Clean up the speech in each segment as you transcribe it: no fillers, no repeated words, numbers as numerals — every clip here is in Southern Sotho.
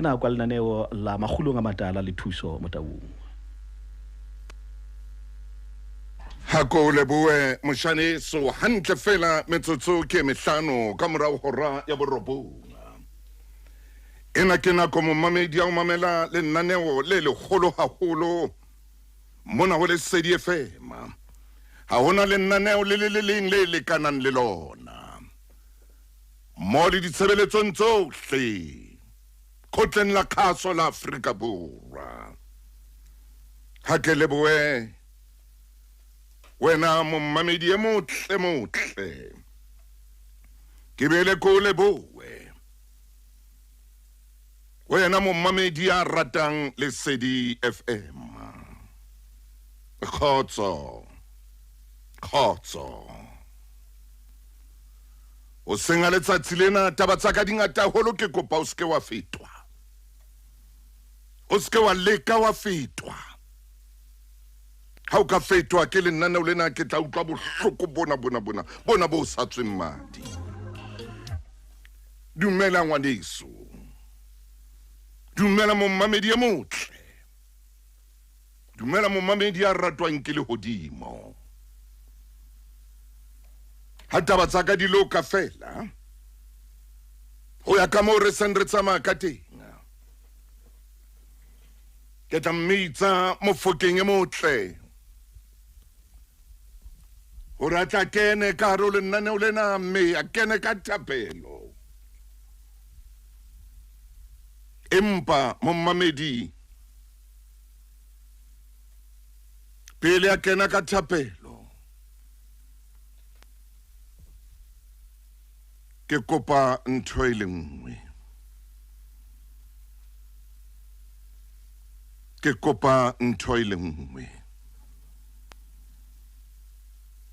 Nako ya lenaneo la Makgulong a Matala le Thuso Motaung. Ha ko leboe moshaneso hantle fela metsotso ke mehlano ka morao hora ya borobong. Ena ke nako momamedi ya ho mamela lenaneo le leholo haholo mona ho Lesedi FM. Ha hona lenaneo le le le leng le lekanang le lona. Mo le ditshebeletsong tsohle kgotleng la kgaso la Afrika Borwa. Ha ke leboe wena mommamedi e motle motle. Ke bele ko leboe wena mommamedi ya ratang Lesedi FM. Kgotso. Kgotso. Hoseng a letsatsi lena taba tsa ka di ngata haholo ke kopa o seke wa fetwa. O seke wa leka wa fetwa. Ha o ka fetwa ke lenaneo lena ke tla utlwa bohloko bona bona bona bona bo sa tsweng madi. Dumela ngwaneso. Dumela mommamedi e motle. Dumela momamedi ya ratwang ke lehodimo. Ha taba tsa ka di loka fela, ho ya ka moo re seng re tsamaya ka teng, ke tla mmitsa mofokeng e motle hore a tla kene ka hare ho lenaneo lena mme a kene ka thapelo. Empa mommamedi pele a kena ka thapelo ke kopa ntho e le nngwe ke kopa ntho e le nngwe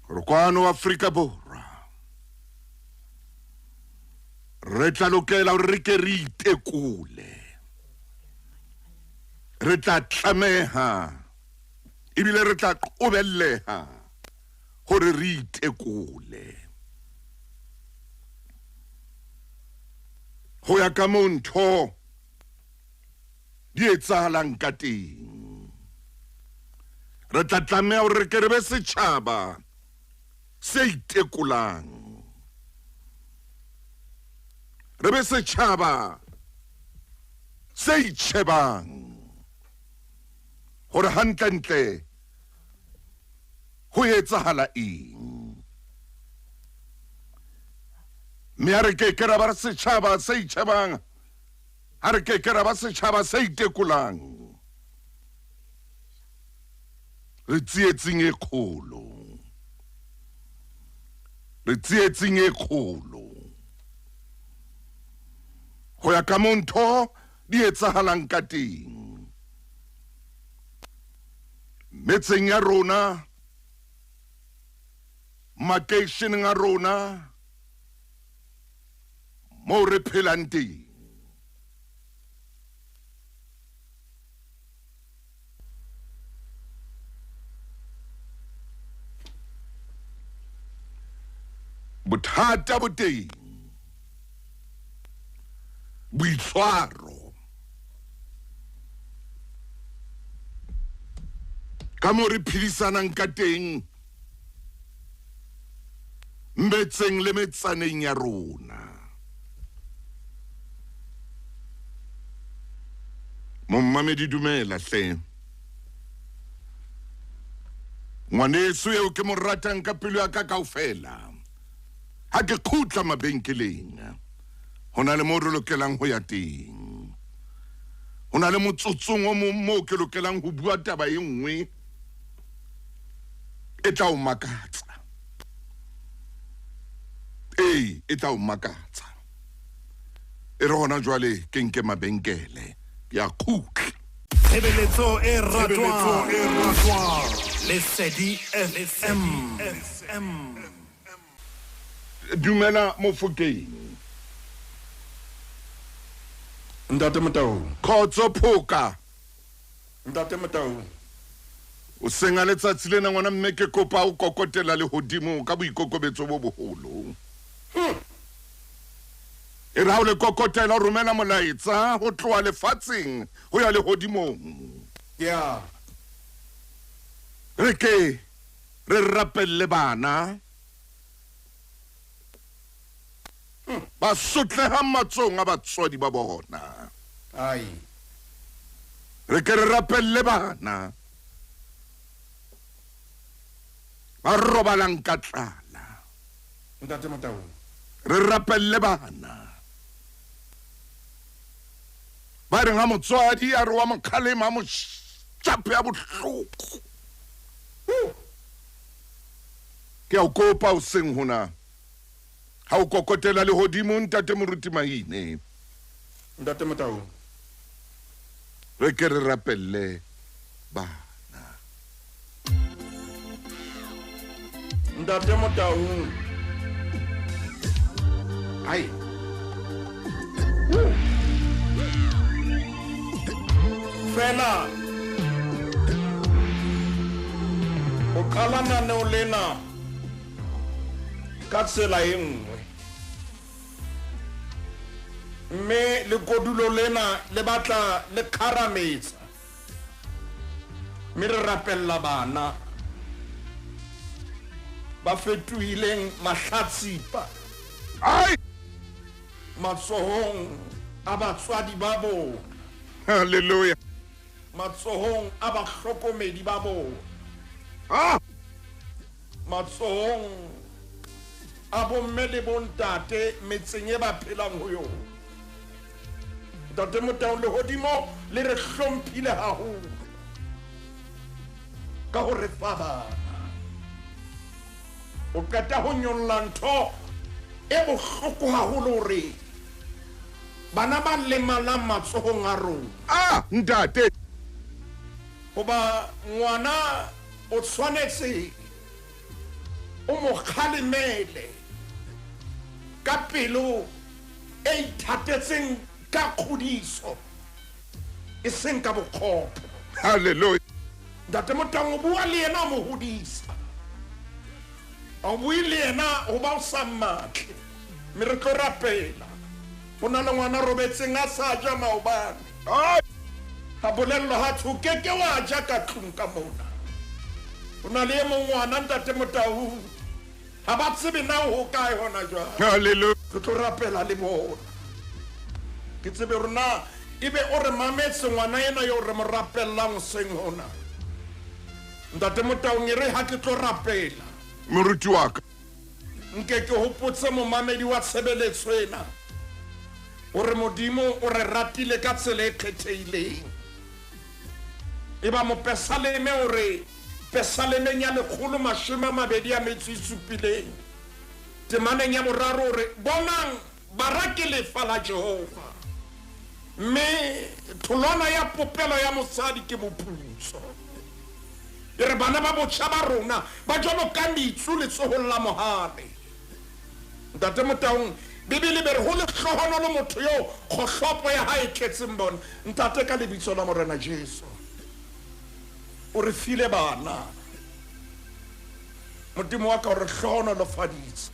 gore kwano Afrika Borwa re tla lokela gore re ke re itekole re tla tlameha ebile re tla qobelleha gore re itekole go ya ka moo ntho di etsahalang ka teng re tla tlameha gore re ke re be setšhaba se itekolang re be setšhaba se itšhebang gore gantlentle go etsahala eng mme a re ke ke ra ba setšhaba se itšhebang a re ke ke ra ba setšhaba se itekolang re tsietsing e kgolo re tsietsing e kgolo go ya ka mo ntho di etsahalang ka teng metseng ya rona makeisheneng a rona moo re phelang teng bothata bo teng boitshwaro ka mo re phedisanang ka teng metseng le metsaneng ya rona mommamedi dumela hle ngwaneso eo ke mo ratang ka pelo ya ka kaofela ha ke khutla mabenkeleng ho na le mo re lokelang ho ya teng ho na le motsotsong o mong moo ke lokelang ho bua taba e nngwe e tla o makatsa ee e tla o makatsa e re gona jwale ke nke mabenkele ke a khutla Tshebeletso e ratwang Lesedi FM. Dumela Mofokeng. Ntate Motaung. Khotso Phoka. Ntate Motaung. O seng a letsatsi lena ngwana mme ke kopa o kokotela lehodimo ka boikokobetso bo boholo. E re ha o le kokotela o romela molaetsa ho tloha lefatsheng ho ya lehodimong. Yeah. Re ke re rapelle bana ba sotlehang matsohong a batswadi ba bona. Ai. Re ke re rapelle bana ba robalang ka tlala. Ntate Motaung. Re rapelle bana ba reng ha motswadi a re wa mo kgalema a mo shape ya bohloko. Ke a o kopa hoseng hona ha o kokotela lehodimo Ntate Moruti Maine. Ntate Motaung. Re ke re rapelle bana. Ntate Motaung. Ai. Fela o qala naneo lena ka tsela e nngwe, mme lekodulo lena le batla le kgarametsa, mme re rapella bana ba fetohileng mahlatsipa Ai. matsohong a batswadi ba bona, Hallelujah. matsohong a bahlokomedi ba bona, Ah. matsohong a bomme le bontate metseng e ba phelang ho yona. Ntate Motaung, lehodimo le re hlomphile haholo ka ho re fa bana. O qeta ho nyolla ntho e bohloko haholo hore bana ba lemalang matsohong a rona. Ah, ntate. Hoba ngwana o tshwanetse o mo kgalemele ka pelo e ithatetseng ka kgodiso, e seng ka bokgopo. Hallelujah. Ntate Motaung, o bua le yena o mo hodisa, ha o bue le yena hoba o sa mmatle. Mme re tlo rapela. Ho na le ngwana robetseng a sa ja maobane. Ai. A bolellwa ha thwe o ke ke wa ja ka tlung ka mona. Ho na le e mong ngwana Ntate Motaung, ha ba tsebe na o hokae hona jwale. Hallelujah. Re tlo rapela le bona. Ke tsebe hore na ebe o re mametse ngwana ena eo re mo rapellang hoseng hona. Ntate Motaung, e re ha ke tlo rapela, Moruti wa ka. nke ke hopotse momamedi wa tshebeletso ena hore Modimo o re ratile ka tsela e kgethehileng. Eba mopesaleme o re pesalemeng ya 127 temaneng ya 3 o re, bonang bara ke lefa la Jehova, mme tholwana ya popelo ya mosadi ke moputso. E re bana ba botjha ba rona ba jwalo ka metsu letsohong la mohale. Ntate Motaung, Bibele be re ho lehlohonolo motho eo kgohlopo ya hae e tletseng bona. Ntate, ka lebitso la Morena Jesu, o re file bana. Modimo wa ka o re hlohonolofaditse.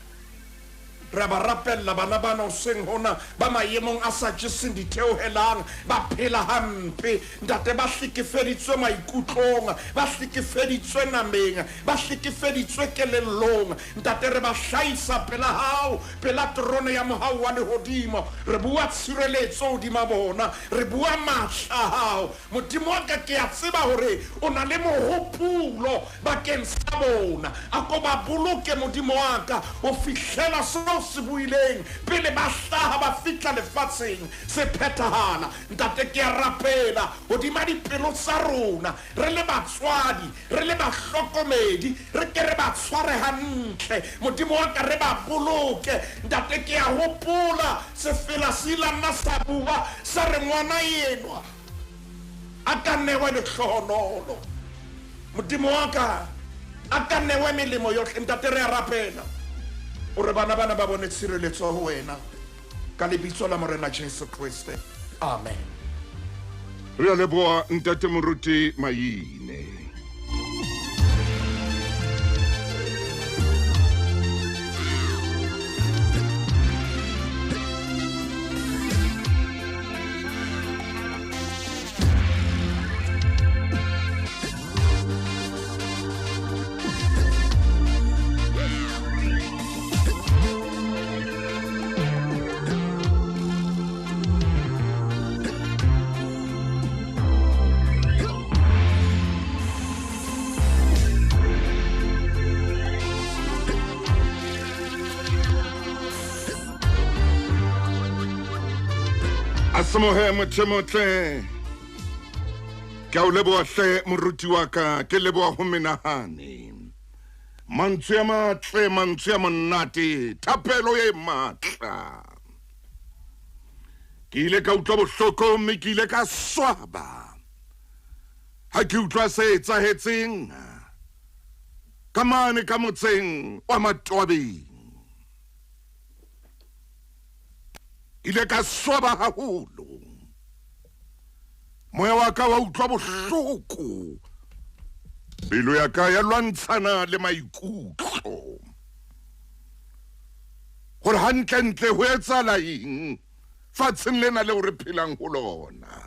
Re a ba rapella bana bana hoseng hona ba maemong a sa jeseng ditheohelang, ba phela hampe. Ntate, ba hlekefeditswe maikutlong, ba hlekefeditswe nameng, ba hlekefeditswe kelellong. Ntate, re ba hlahisa pela hao, pela terone ya mohau wa lehodimo. Re bua tshireletso hodima bona, re bua matla a hao. Modimo wa ka, ke a tseba hore o na le mohopolo bakeng sa bona. A ko ba boloke, Modimo wa ka, ho fihlela seo se buileng pele ba hlaha ba fihla lefatsheng se phethahala. Ntate, ke a rapela hodima dipelo tsa rona, re le batswadi, re le bahlokomedi, re ke re ba tshware hantle. Modimo wa ka, re ba boloke. Ntate, ke a hopola sefela se ile nna sa bua sa re ngwana enwa a ka newe lehlohonolo. Modimo wa ka, a ka newe melemo yohle. Ntate, re a rapela hore bana bana ba bone tshireletso ho wena, ka lebitso la Morena Jesu Kriste. Amen. Re a leboha Ntate Moruti Maine. Hlasemohe motho motle. Ke a o leboha hle moruti wa ka, ke leboha ho menahane. Mantswe a matle, mantswe a monate, thapelo e matla. Ke ile ka utlwa bohloko mme ke ile ka swaba ha ke utlwa se etsahetseng ka mane ka motseng wa Matwabeng. Ile ka swaba haholo. Moya wa ka wa utlwa bohloko. Pelo ya ka ya lwantshana le maikutlo. Gore hantlentle ho etsahala eng fatsheng lena leo re phelang ho lona?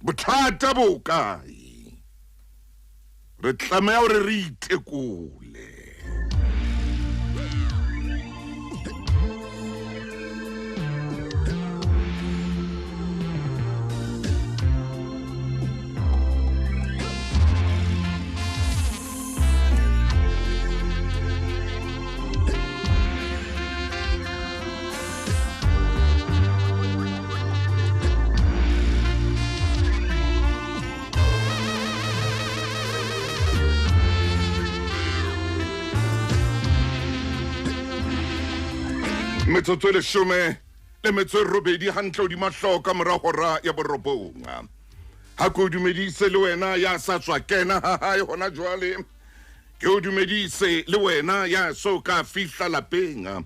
Bothata bo kae? Re tlameha hore re itekole. Metsotso e leshome le metso e robedi hantle hodima hlooho ka mora hora ya borobong. Ha ke o dumedise le wena ya sa tswa kena ha hae hona jwale. Ke o dumedise le wena ya so ka fihla lapeng.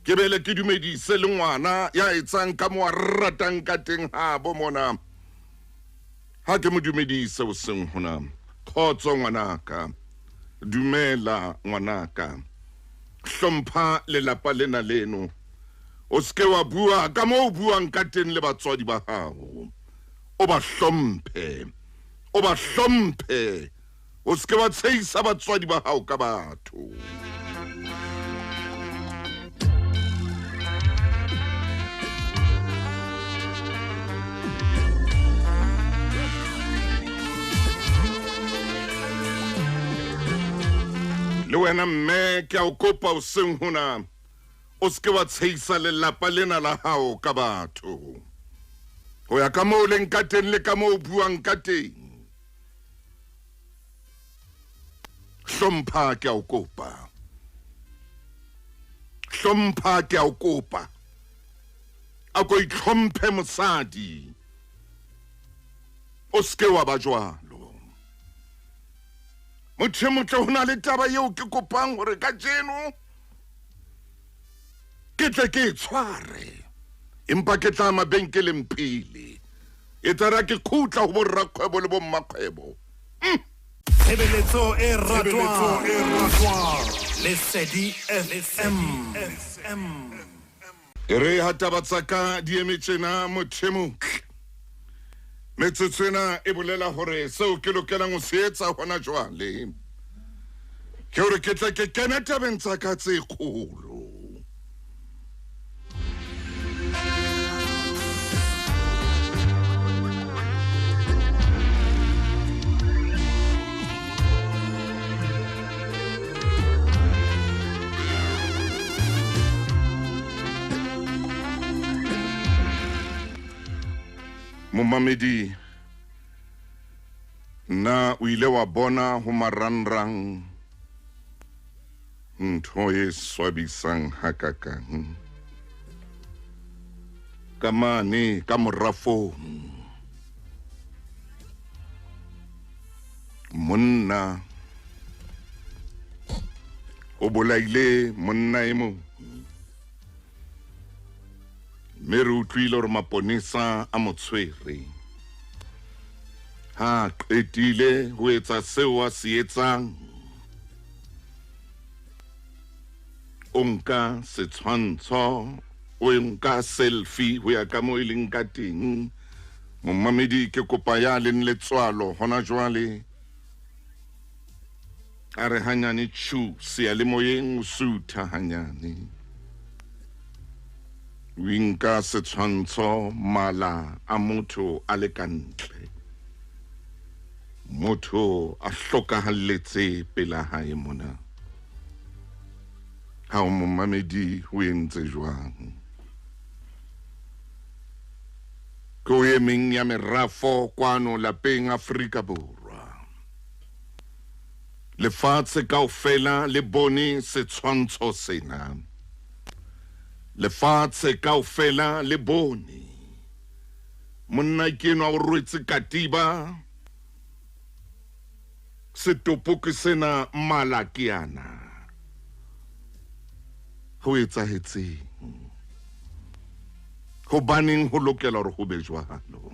Ke bele ke dumedise le ngwana ya etsang ka mo a ratang ka teng habo mona. Ha ke mo dumedise hoseng hona. Kgotso ngwanaka. Dumela ngwanaka. Hlompha lelapa lena leno. O se ke wa bua ka moo o buang ka teng le batswadi ba hao. O ba hlomphe. O ba hlomphe. O se ke wa tshehisa batswadi ba hao ka batho. Le wena mme ke a o kopa hoseng hona, o se ke wa tshehisa lelapa lena la hao ka batho. Ho ya ka moo o leng ka teng le ka moo o buang ka teng. Hlompha ke a o kopa. Hlompha ke a o kopa. A ko itlhomphe mosadi. O se ke wa ba jwalo. Motho e motle, ho na le taba eo ke kopang hore kajeno ke tle ke e tshware, empa ke tla mabenkeleng pele. E tla re ke khutla ho borrakgwebo le bommakgwebo. Tshebeletso e ratwang Lesedi FM. E re ha taba tsa ka di eme tjena, motho e motle, metsotso ena e bolela hore seo ke lokelang ho se etsa hona jwale ke hore ke tle ke kene tabeng tsa ka tse kgolo. Momamedi, na o ile wa bona ho marangrang ntho e swabisang hakakang ka mane ka morafong? Monna o bolaile monna e mong, mme re utlwile hore maponesa a mo tshwere. Ha a qetile ho etsa seo a se etsang, o nka setshwantsho, o nka selfie ho ya ka moo e leng ka teng. Momamedi, ke kopa ya leng letswalo hona jwale a re hanyane tjhu seyalemoyeng, o sutha hanyane. O inka setshwantsho mala a motho a le ka ntle. Motho a hlokahalletse pela hae mona. Ha o momamedi, o entse jwang? Ke o e meng ya merafo kwano lapeng Afrika Borwa. Lefatshe kaofela le bone setshwantsho sena. Lefatshe kaofela le bone. Monna ke enwa o rwetse katiba. Setopo ke sena mala ke ana. Ho etsahetseng? Hobaneng ho lokela hore ho be jwalo?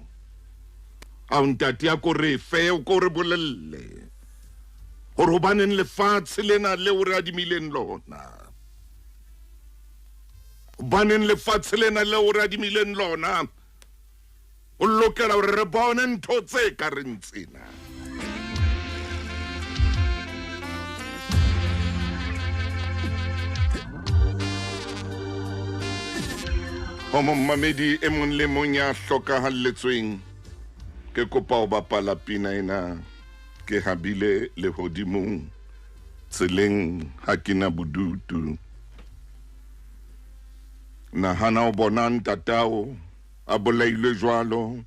Ao ntate ya ko re fe, o ko re bolelle hore hobaneng lefatshe lena leo re adimileng lona, hobaneng lefatshe lena leo re adimileng lona o lokela hore re bone ntho tse ka reng tsena. Ho momamedi e mong le mong ya hlokahalletsweng, ke kopa ho bapala pina ena. Ke habile lehodimong, tseleng ha ke na bodutu. Nahana o bona ntatao a bolailwe jwalo.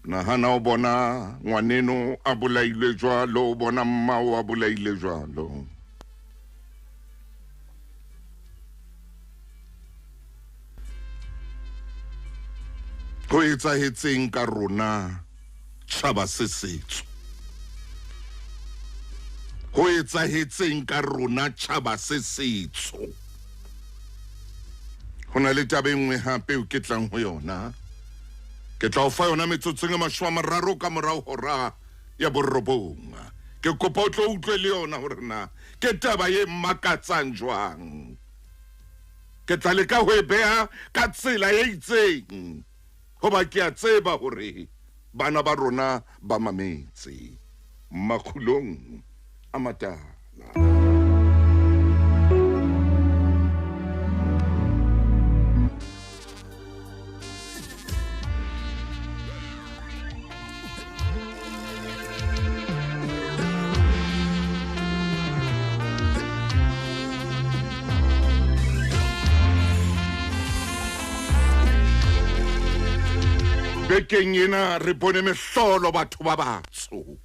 Nahana o bona ngwaneno a bolailwe jwalo, o bona mmao a bolaile jwalo. Ho etsahetseng ka rona tjhaba se setsho? Ho etsahetseng ka rona tjhaba se setsho? Ho na le taba e nngwe hape eo ke tlang ho yona. Ke tla o fa yona metsotsong e 30 ka morao hora ya 9. Ke kopa o tlo utlwe le yona hore na ke taba e makatsang jwang. Ke tla leka ho e beha ka tsela e itseng, hoba ke a tseba hore bana ba rona ba mametse. Makgulong a matala. Bekeng ena re bone mehlolo batho ba batsho.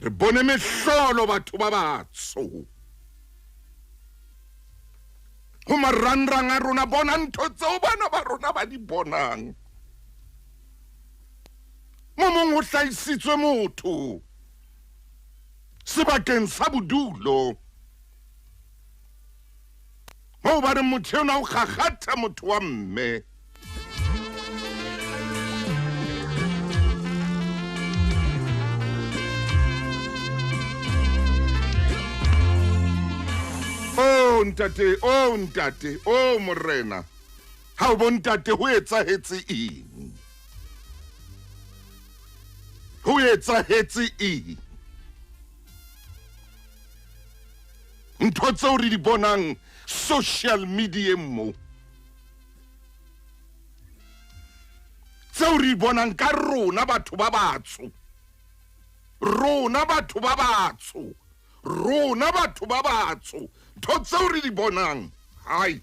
Re bone mehlolo batho ba batsho. Ho marangrang a rona bona ntho tseo bana ba rona ba di bonang. Mo mong ho hlahisitswe motho sebakeng sa bodulo. Moo ba reng motho enwa o kgakgatha motho wa mme. Oh ntate, oh ntate, oh morena. Ha o bo ntate ho etsahetse eng? Ho etsahetse eng? Ntho tseo re di bonang social media mo, tseo re di bonang ka rona batho ba batsho, rona batho ba batsho, rona batho ba batsho, ntho tseo re di bonang, hai.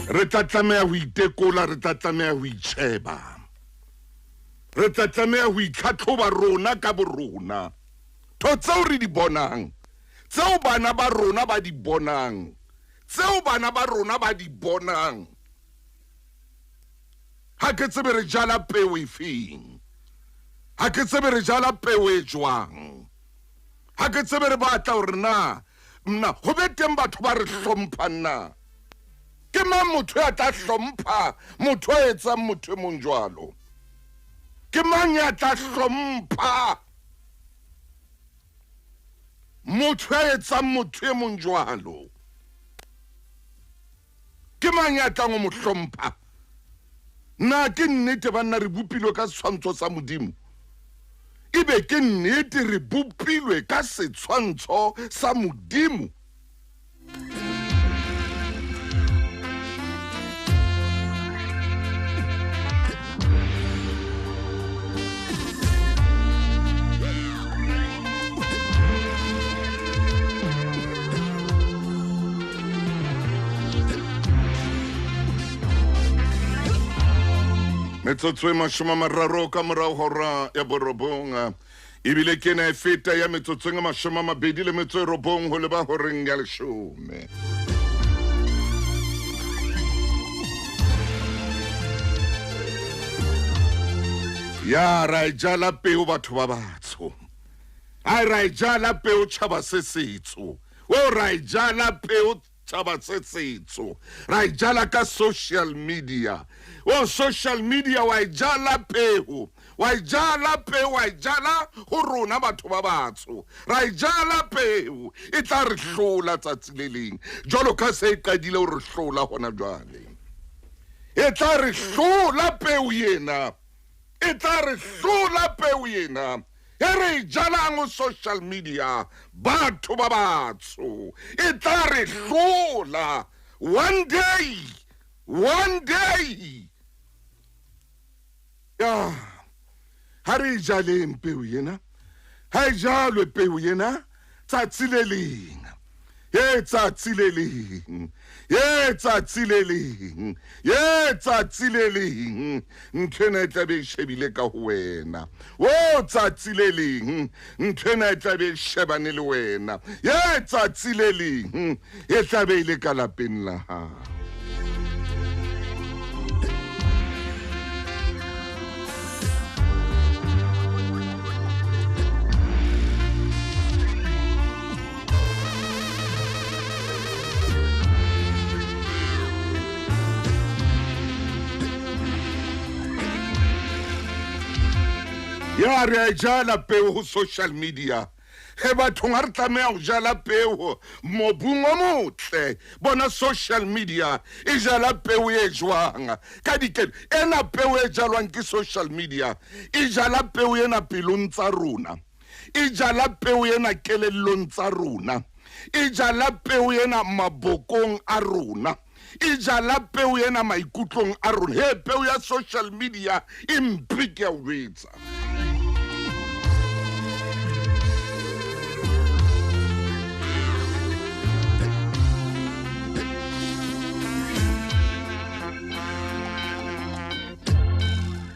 Re tla tlameha ho itekola, re tla tlameha ho itjheba, re tla tlameha ho itlhatlhoba rona ka borona. Ntho tseo re di bonang, tseo bana ba rona ba di bonang, tseo bana ba rona ba di bonang, ha ke tsebe re jala peo efeng, ha ke tsebe re jala peo e jwang, ha ke tsebe re batla hore na mna ho be teng batho ba re hlomphang na. Ke mang motho ya tla hlompha motho a etsang motho e mong jwalo? Ke mang ya tla hlompha motho ya etsang motho e mong jwalo? Ke mang ya tlang ho mo hlompha? Na ke nnete banna re bopilwe ka setshwantsho sa Modimo? Ebe ke nnete re bopilwe ka setshwantsho sa Modimo? Metsotso e 30 ka morao hora ya 9, ebile ke ena e feta ya metsotsong e 29 ho leba horeng ya 10. Ya ra e jala peo batho ba batsho, a ra e jala peo tjhaba se setsho, o ra e jala peo tjhaba se setsho, ra e jala ka social media. O social media wa e jala peo, wa e jala peo, wa e jala ho rona batho ba batsho, ra e jala peo e tla re hlola tsatsi le leng, jwalo ka se e qadile ho re hlola hona jwale. E tla re hlola peo ena, e tla re hlola peo ena e re e jalang ho social media, batho ba batsho, e tla re hlola one day, one day. Ya ha re jaleng peo ena, ha e jalwe peo ena tsatsi le leng, e tsatsi le leng, e tsatsi le leng, e tsatsi le leng, ntho ena e tla be e shebile ka ho wena. O tsatsi le leng, ntho ena e tla be e shebane le wena. E tsatsi le leng, e tla be e le ka lapeng la hao. Ya re a jala peo ho social media. He bathong ha re tlameha ho jala peo mobung o motle. Bona social media e jala peo e jwang? Ka dikelo ena peo e jalwang ke social media e jala peo ena pelong tsa rona, e jala peo ena kelellong tsa rona, e jala peo ena mabokong a rona, e jala peo ena maikutlong a rona. He peo ya social media e mpe, ke a o jwetsa.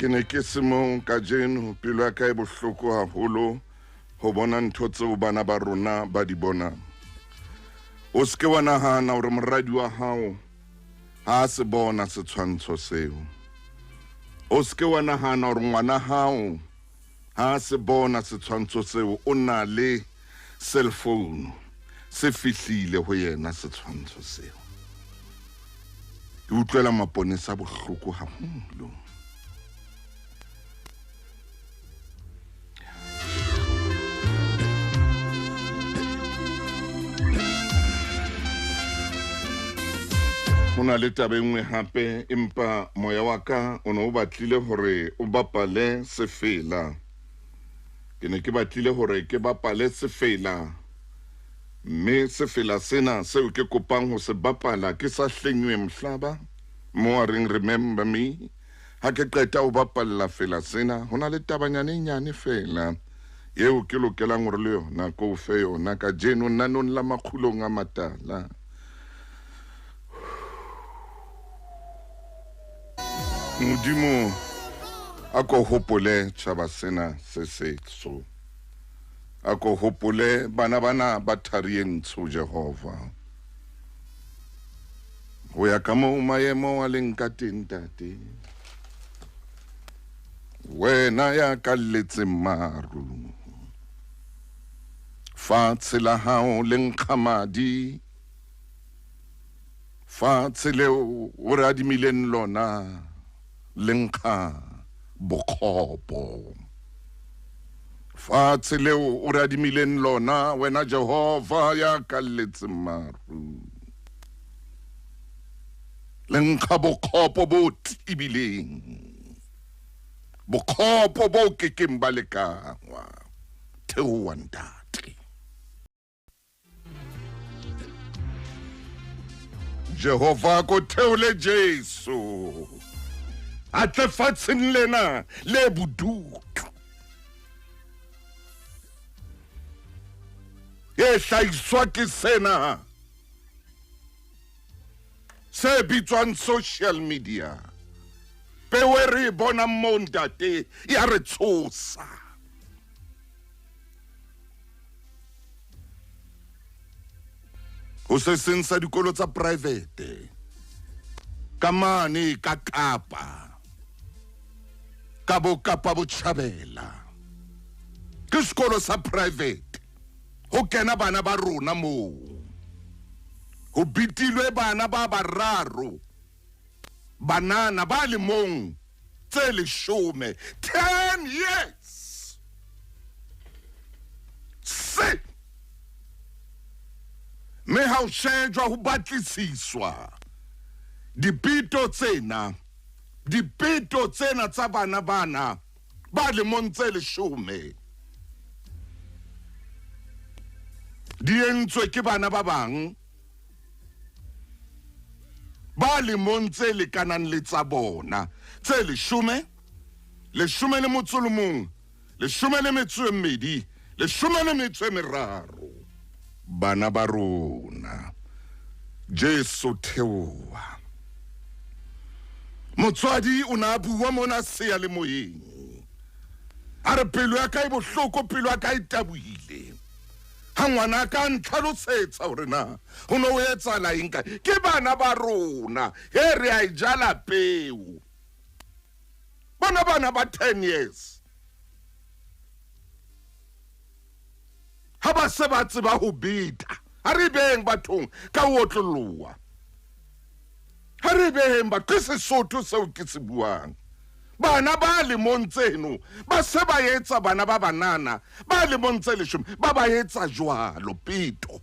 Ke ne ke se mong kajeno, pelo ya ka e bohloko haholo ho bona ntho tseo bana ba rona ba di bonang. O se ke wa nahana hore moradi wa hao ha se bona setshwantsho seo. O se ke wa nahana hore ngwana hao ha se bona setshwantsho seo, o na le cell phone se fihlile ho yena setshwantsho seo. Ke utlwela maponesa bohloko haholo. Ho na le taba e nngwe hape, empa moya wa ka o ne o batlile hore o bapale sefela. Ke ne ke batlile hore ke bapale sefela, mme sefela sena seo ke kopang ho se bapala ke sa Hlengiwe Mhlaba, mo a reng remember me. Ha ke qeta ho bapalla fela sena, ho na le tabanyana e nyane fela eo ke lokelang hore le yona ko o fe yona kajeno nanong la makgulong a matala. Modimo a ko hopole tjhaba sena se setsho, a ko hopole bana bana ba thari e ntsho Jehova. Ho ya ka moo maemo a leng ka teng, ntate, wena ya kalletseng maru, fatshe la hao le nkga madi, fatshe leo o re adimileng lona le nkga bokgopo, fatshe leo o re adimileng lona wena Jehova ya kalletseng maru, le nkga bokgopo bo tibileng, bokgopo bo kekeng ba lekangwa. Theoha ntate. Jehova ko theole Jesu a tle fatsheng lena le bodutu, e hlahiswa ke sena se bitswang social media. Peo e re e bonang moo, ntate, ya re tshosa. Ho se seng sa dikolo tsa private ka mane ka Kapa, ka bo Kapa Botjhabela, ke sekolo sa private, ho kena bana ba rona moo. Ho bitilwe bana ba bararo, banana ba lemong tse 10, 10 years. Se mme ha o shejwa ho batlisiswa dipito tsena tsa bana bana ba lemong tse 10 di entswe ke bana ba bang ba lemong tse lekanang le tsa bona tse 10, 11, 12, 13. Bana ba rona, Jesu theoha. Motswadi o na bua mona seyalemoyeng, a re pelo ya ka e bohloko, pelo ya ka e tabohile ha ngwana ka ntlhalosetsa hore na ho no etsahala eng kae. Ke bana ba rona, he re a e jala peo. Bona bana ba 10 years ha ba se ba tseba ho beta. Ha re beng bathong ka ho otloloha, ha re beheng ba ke Sesotho seo ke se buang. Bana ba lemong tseno ba se ba etsa bana ba banana ba lemong tse 10 ba ba etsa jwalo peto.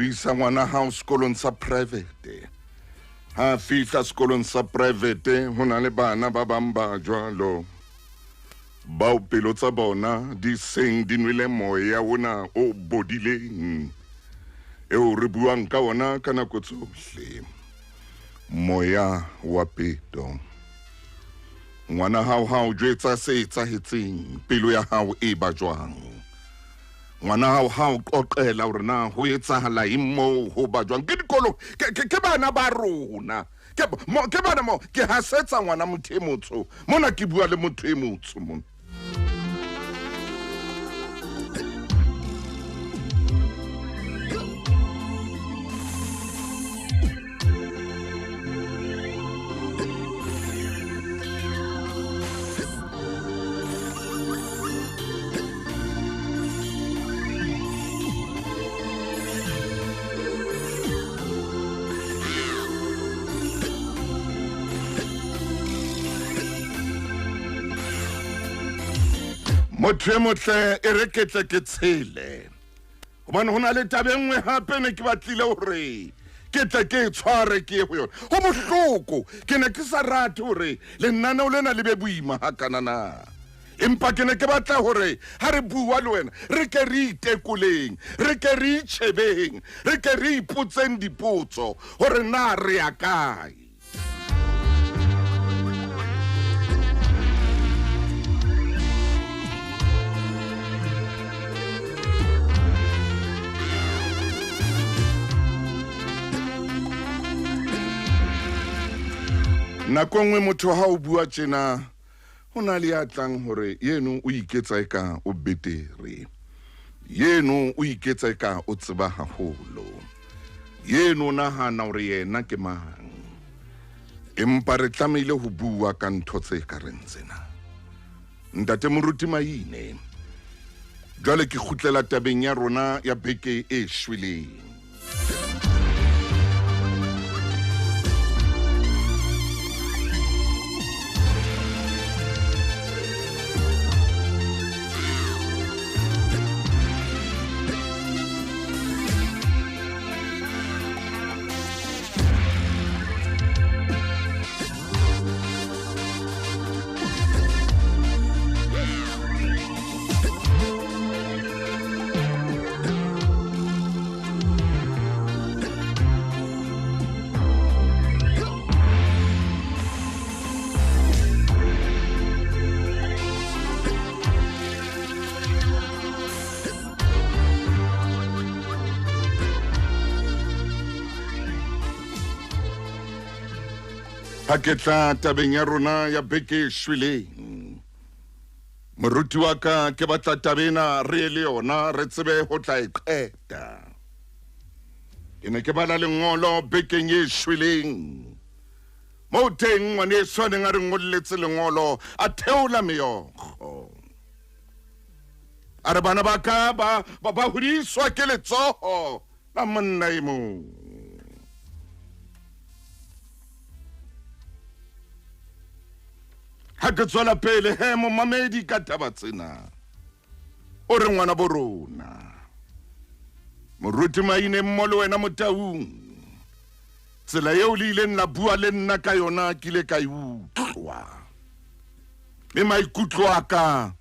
Isa ngwana hao sekolong sa private. Ha fihla sekolong sa private, ho na le bana ba bang ba jwalo bao pelo tsa bona di seng di nwele moya ona o bodileng eo re buang ka ona ka nako tsohle, moya wa peto. Ngwana hao ha o jwetsa se etsahetseng, pelo ya hao e ba jwang? Ngwana hao ha o qoqela hore na ho etsahala eng moo, ho ba jwang? Ke dikolo, ke bana ba rona, ke bana mo ke hasetsa ngwana motho e motsho mona, ke bua le motho e motsho mona. Motho e motle e re ke tle ke tshele, hobane ho na le taba e nngwe hape ne ke batlile hore ke tle ke e tshware ke ye ho yona. Ho bohloko, ke ne ke sa rate hore lenaneo lena le be boima hakanana, empa ke ne ke batla hore ha re bua le wena re ke re itekoleng, re ke re itjhebeng, re ke re ipotseng dipotso hore na re ya kae. Nako nngwe motho ha o bua tjena, ho na le ya tlang hore yeno o iketsa eka o betere, yeno o iketsa eka o tseba haholo, yeno nahana hore yena ke mang. Empa re tlamehile ho bua ka ntho tse ka reng tsena. Ntate Moruti Maine, jwale ke kgutlela tabeng ya rona ya beke e shweleng. Ha ke tla tabeng ya rona ya beke e shweleng, moruti wa ka, ke batla taba ena re ye le yona re tsebe ho tla e qeta. Ke ne ke bala lengolo bekeng e shweleng moo teng ngwaneso a neng a re ngolletse lengolo a theola meokgo. A re bana ba ka ba ba hodiswa ke letsoho la monna e mong. Ha ke tswela pele he momamedi ka taba tsena, o re ngwana bo rona moruti Maine mmo le wena Motaung, tsela eo le ileng la bua le nna ka yona ke ile ka e utlwa, mme maikutlo a ka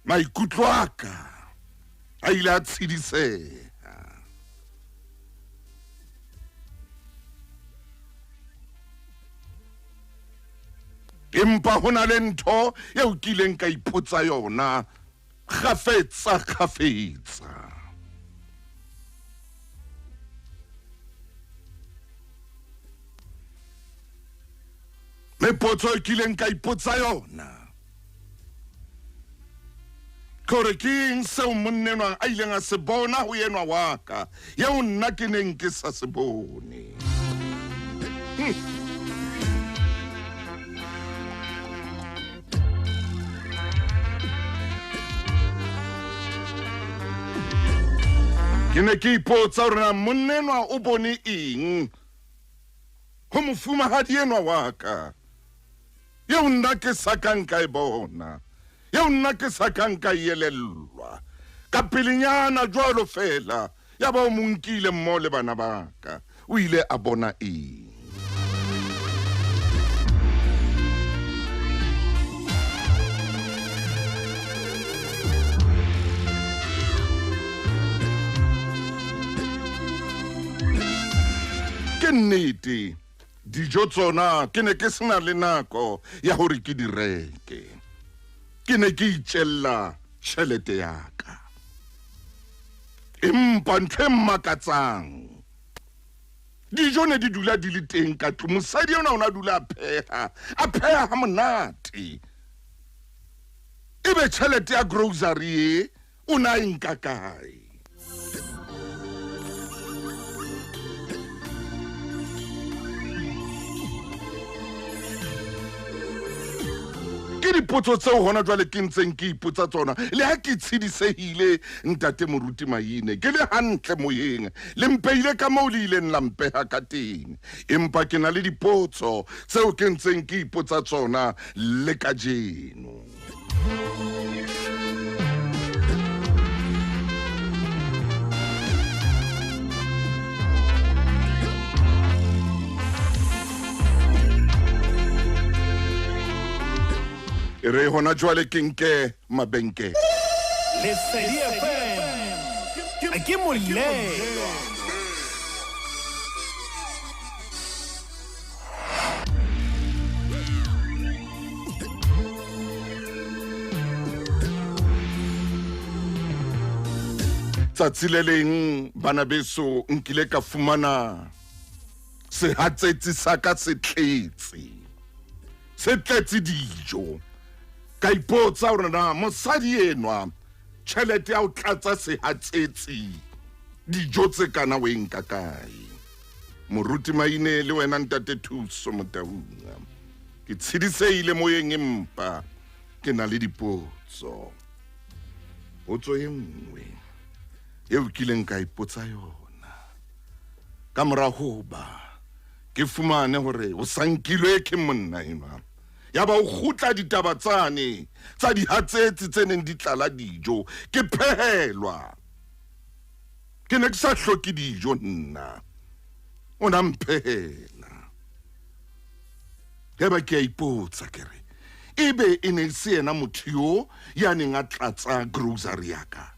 maikutlo a ka a ile a tshediseha. Empa ho na le ntho eo ke ileng ka ipotsa yona kgafetsa kgafetsa. Mme potso e ke ileng ka ipotsa yona ke hore ke eng seo monnenwa a ileng a se bona ho enwa wa ka eo nna ke neng ke sa se bone. Ke ne ke ipotsa hore na monnenwa o bone eng ho mofumahadi enwa wa ka eo nna ke sa kang ka e bona, eo nna ke sa kang ka e elellwa. Ka pelenyana jwalo feela ya ba o mo nkile mmoho le bana ba ka. O ile a bona eng? Ke nnete, dijo tsona ke ne ke sena le nako ya hore ke di reke. Ke ne ke itjella tjhelete ya ka. Empa ntho e mmakatsang, dijo ne di dula di le teng ka tlung. Mosadi enwa o ne a dula a pheha, a pheha ha monate. Ebe tjhelete ya grocery e o ne a e nka kae? Ke dipotso tseo hona jwale ke ntseng ke ipotsa tsona, le ha ke tshedisehile ntate Moruti Maine, ke le hantle moyeng, le mpeile ka moo le ileng la mpeha ka teng, empa ke na le dipotso tseo ke ntseng ke ipotsa tsona le kajeno. E re hona jwale ke nke mabenkele. Lesedi FM ke molelwa. Tsatsi le leng bana beso nkile ka fumana sehatsetsi sa ka se tletse, se tletse dijo. Ka ipotsa hore na mosadi enwa tjhelete ya ho tlatsa sehatsetsi dijo tse kana o e nka kae. Moruti Maine le wena ntate Thuso Motaung, ke tshedisehile moyeng empa ke na le dipotso. Potso e nngwe eo kileng ka ipotsa yona ka mora hoba ke fumane hore o sa nkilwe ke monna enwa, ya ba o kgutla ditaba tsane tsa dihatsetsi tse neng di tlala dijo, ke phehelwa. Ke ne ke sa hloke dijo nna, o na mphehela. Eba ke a ipotsa ke re, ebe e ne e se yena motho yo ya neng a tlatsa grocery ya ka?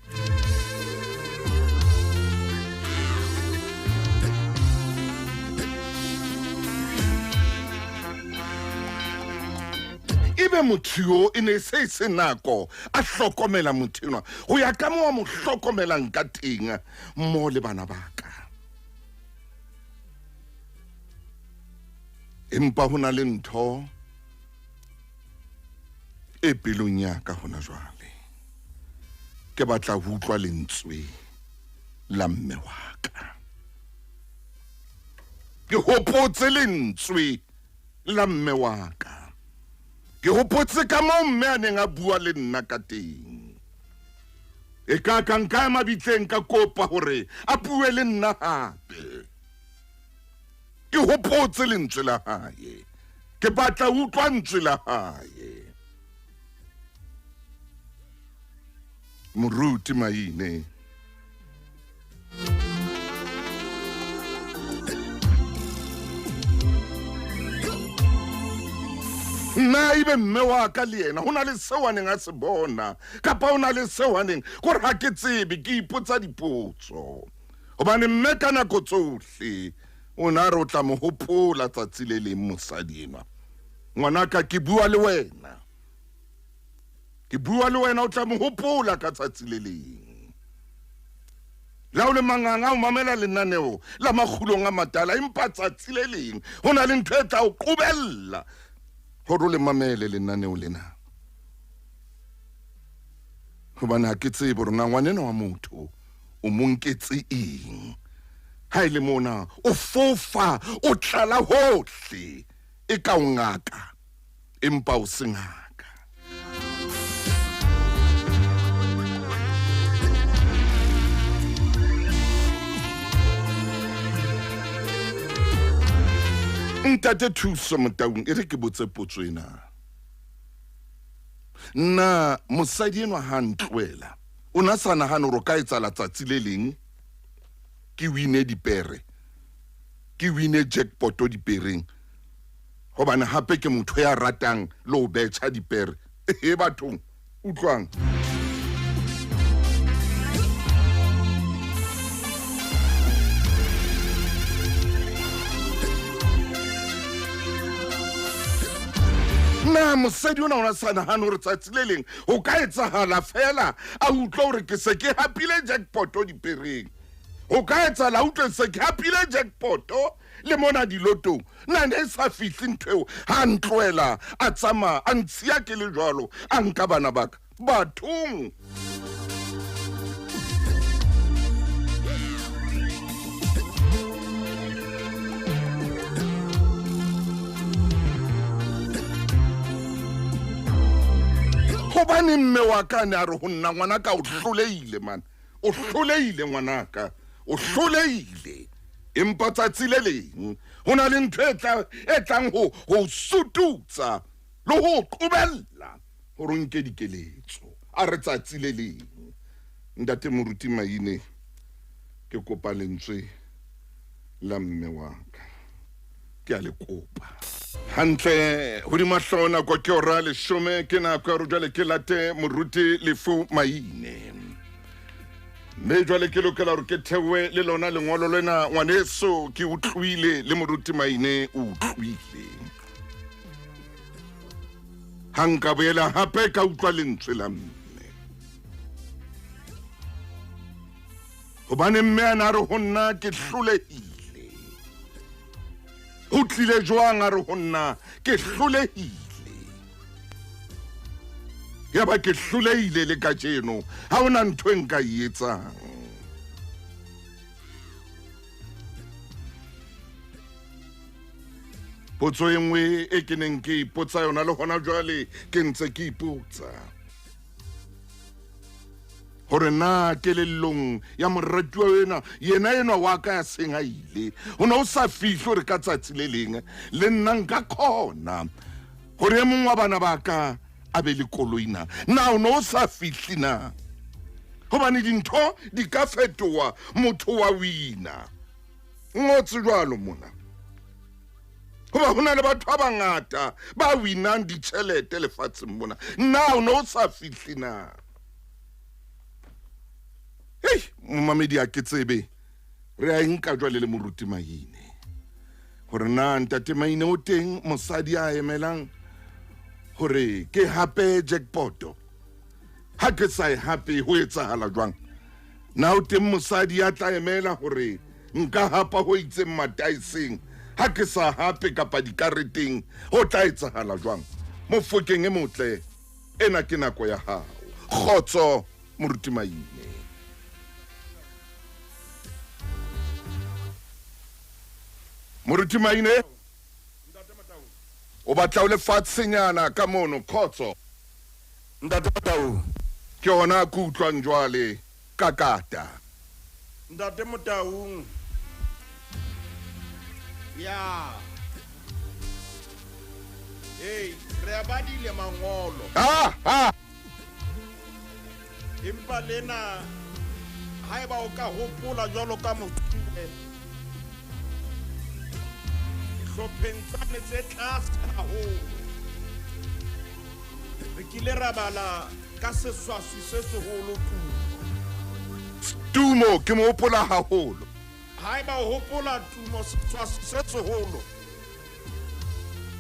Ebe motho yo e ne e se e se nako a hlokomela motho enwa ho ya ka moo a mo hlokomelang ka teng mo le bana ba ka. Empa ho na le ntho e pelong ya ka hona jwale. Ke batla ho utlwa lentswe la mme wa ka. Ke hopotse lentswe la mme wa ka. Ke hopotse ka moo mme a neng a bua le nna ka teng. E ka ka nka ya mabitleng ka kopa hore a bue le nna hape. Ke hopotse lentswe la hae. Ke batla ho utlwa ntswe la hae. Moruti Maine. Nna ebe mme wa ka le yena ho na le seo a neng a se bona kapa o na le seo a neng kore ha ke tsebe, ke ipotsa dipotso. Hobane mme ka nako tsohle o ne a re o tla mo hopola tsatsi le leng mosadi enwa. Ngwanaka, ke bua le wena. Ke bua le wena, o tla mo hopola ka tsatsi le leng. Le ha o le manganga o mamela lenaneo la Makgulong a Matala, empa tsatsi le leng ho na le ntho e tla o qobella hore o le mamele lenaneo lena. Hobane ha ke tsebe hore na ngwanenwa wa motho o mo nketse eng. Ha e le mona o fofa, o tlala hohle, e ka o ngaka empa o se ngaka. Ntate Thuso Motaung, e re ke botse potso ena. Na mosadi enwa ha ntlohela, o na sa nahane hore o ka etsahala tsatsi le leng ke wine dipere, ke wine jackpoto dipereng? Hobane hape ke motho ya ratang le ho betjha dipere. E bathong, utlwang. Na mosadi ona o na sa nahane hore tsatsi le leng ho ka etsahala feela a utlwe hore ke se ke hapile jackpoto dipereng? Ho ka etsahala a utlwe se ke hapile jackpoto le mona dilotong? Na ne e sa fihle ntho eo ha a ntlohela a tsamaya a ntshiya ke le jwalo, a nka bana ba ka? Bathong! Hobane mme wa ka ne a re ho nna, ngwanaka o hlolehile man, o hlolehile ngwanaka, o hlolehile. Empa tsatsi le leng ho na le ntho e tla e tlang ho ho sututsa le ho qobella hore o nke dikeletso. A re tsatsi le leng, Ntate Moruti Maine, ke kopa lentswe la mme wa ka. Ke a le kopa. Hantle hodima hlooho nako ke hora leshome, ke nako ya hore jwale ke late Moruti Lefu Maine. Mme jwale ke lokela hore ke theohe le lona lengolo lena, ngwaneso, ke utlwile le Moruti Maine o utlwile. Ha nka boela hape ka utlwa lentswe la mme. Hobane mme a na re ho nna ke hlolehile. Ho tlile jwang a re ho nna ke hlolehile. Yaba ke hlolehile le kajeno, ha hona ntho e nka e etsang. Potso e nngwe e ke neng ke ipotsa yona le hona jwale ke ntse ke ipotsa hore na kelellong ya moratuwa ena yena enwa wa ka ya seng a ile, ho ne ho sa fihle hore ka tsatsi le leng le nna nka khona hore e mong wa bana ba ka a be le koloi na? Na o ne o sa fihle na? Hobane dintho di ka fetoha, motho wa wina. Ngotse jwalo mona. Hoba ho na le batho ba bangata ba winang ditjhelete lefatsheng mona. Na o ne o sa fihle na? Hei, momamedi a ke tsebe. Re a e nka jwale le Moruti Maine. Hore na Ntate Maine o teng mosadi a emelang hore ke hape jackpoto. Ha ke sa e hape ho etsahala jwang? Na o teng mosadi ya tla emela hore nka hapa ho itseng mataeseng? Ha ke sa hape kapa dikareteng ho tla etsahala jwang? Mofokeng e motle, ena ke nako ya hao. Kgotso Moruti Maine. Moruti Maine, o batla o le fatshenyana ka mono. Khotso. Ntate Motau. Ke hona ke utlwang jwale kakata. Ntate Motaung. Ya. Hey, re a badile mangolo. Ha ha. Empa lena haeba o ka hopola jwalo ka mosuwe dihlopheng tsane tse tlase haholo re kile ra bala ka seswaswi se seholo Tumo. Tumo ke mo hopola haholo. Haeba o hopola Tumo seswaswi se seholo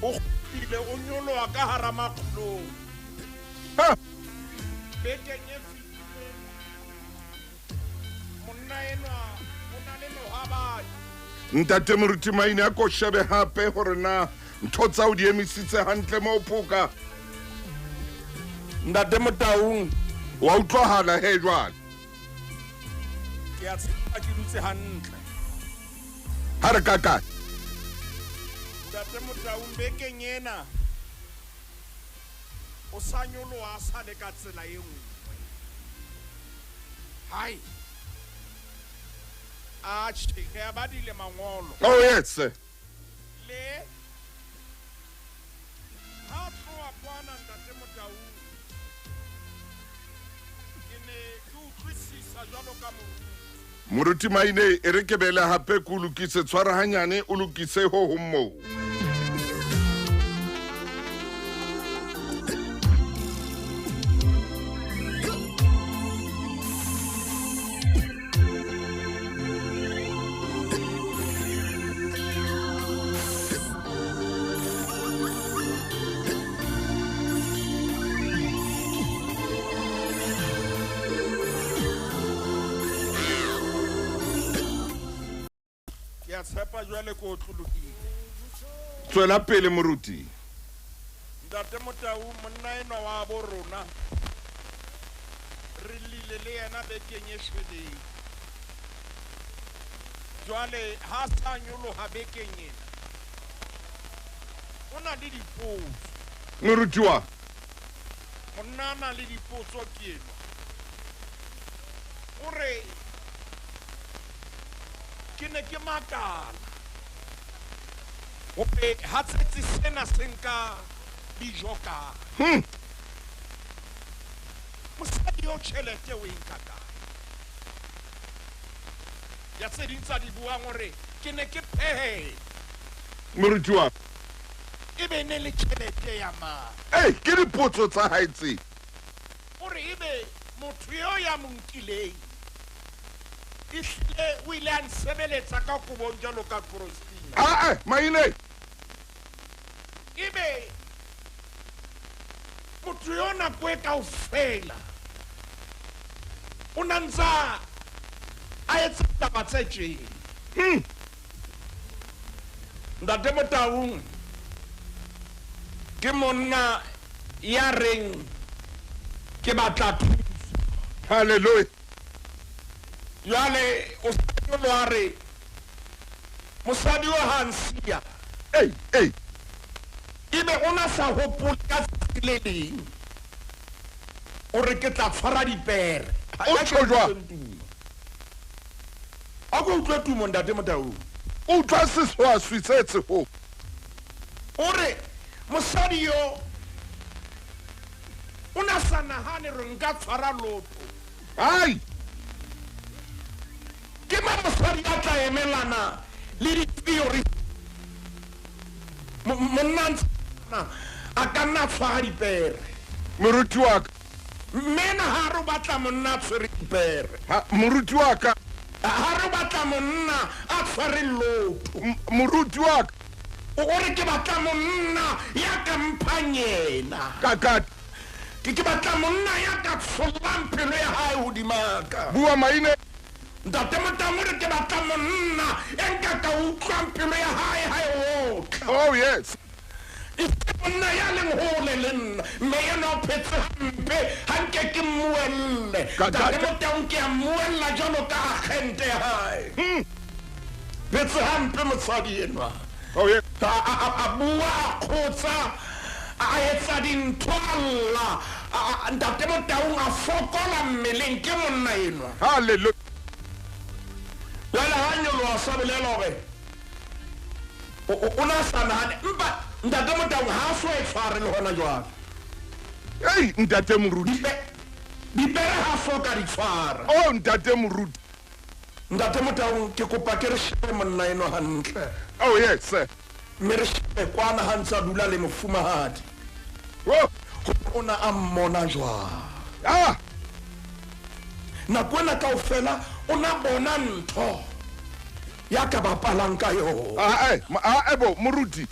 o kgutlile o nyoloha ka hara makgulong. Ha. Bekeng e fetileng monna enwa o na le mohwabadi. Ntate Moruti Maine a ko shebe hape hore na ntho tsa o di emisitse hantle moo phoka. Ntate Motaung. Wa utlwahala he jwale. Ke a tshepa ke dutse hantle. Ha re ka kae. Ntate Motaung bekeng ena o sa nyoloha a sa le ka tsela e nngwe. Hai. Atjhe, re a badile mangolo. Oh yes. Le ha tloha kwana Ntate Motaung, ke ne ke utlwisisa jwalo ka moruti. Moruti Maine, e re ke bele hape ke o lokise, tshwara hanyane o lokise ho hong moo. Ke a tshepa jwale ke otlolohile. Tswela pele moruti. Ntate Motau, monna enwa wa bo rona re llile le yena bekeng e shweleng. Jwale ha sa nyoloha bekeng ena, o na le dipotso. Moruti wa. Monna a na le dipotso ke enwa. O re ke ne ke makala hore hatsetsi sena se nka dijo kae. Mosadi yo tjhelete o e nka kae? Ya tse ding tsa di buang hore ke ne ke phehela. Moruti wa. Ebe ne le tjhelete ya mang? Ei, ke dipotso tsa hae tse. O re ebe motho eo ya mo nkileng ehlile o ile a nsebeletsa ka kobong jwalo ka Krostina. Aa, Maine. Ebe motho yo nako e kaofela o na ntsa a etsa taba tse tjena. Ntate Motaung ke monna ya reng ke batla thuso. Hallelujah. Jwale o sa re mosadi wa ha nsiya. Ei, ei. Ebe o na sa hopole ka tsatsi le leng o re ke tla tshwara dipere. O tjho jwang? A ko utlwe tumo Ntate Motaung. O utlwa seswaswi se seholo. O re mosadi yo o na sa nahane re nka tshwara lotho. Ai. Ke ma mosadi a tla emelana le di-theory. Monna ntse a ka nna tshwara dipere. Moruti wa ka. Mme na ha re batla monna a tshwere dipere. Ha, moruti wa ka. Ha re batla monna a tshware lotho. Moruti wa ka. O re ke batla monna ya ka mphang yena. Ka. Ke batla monna ya ka tshollang pelo ya hae hodima ka. Bua Maine. Ntate Motaung o re ke batla monna e nka ka utlwang pelo ya hae ha e otla. Oh yes. E se monna ya leng hole le nna. Mme enwa o phetse hampe, ha nke ke mmuelle. Ntate Motaung ke a mmuella jwalo ka agente ya hae. Phetse hampe mosadi enwa. Oh yes. A bua a kgotsa, a etsa dintho a lla. Ntate Motaung a fokola mmeleng ke monna enwa. Hallelujah. Jwale ha nyoloha sa bolela hore o na sa nahane, empa Ntate Motaung ha a so e tshware le hona jwale. Ei, Ntate Moruti. Dipere ha so ka di tshwara. Oh, Ntate Moruti. Ntate Motaung, ke kopa ke re shebe monna enwa hantle. Oh yes, sir. Mme re shebe kwana ha ntse a dula le mofumahadi. Oh. O na a mmona jwang? Ah. Nako ena kaofela o na bona ntho ya ka bapalang ka yona. Ah, eh, ah, eh, bo, Moruti.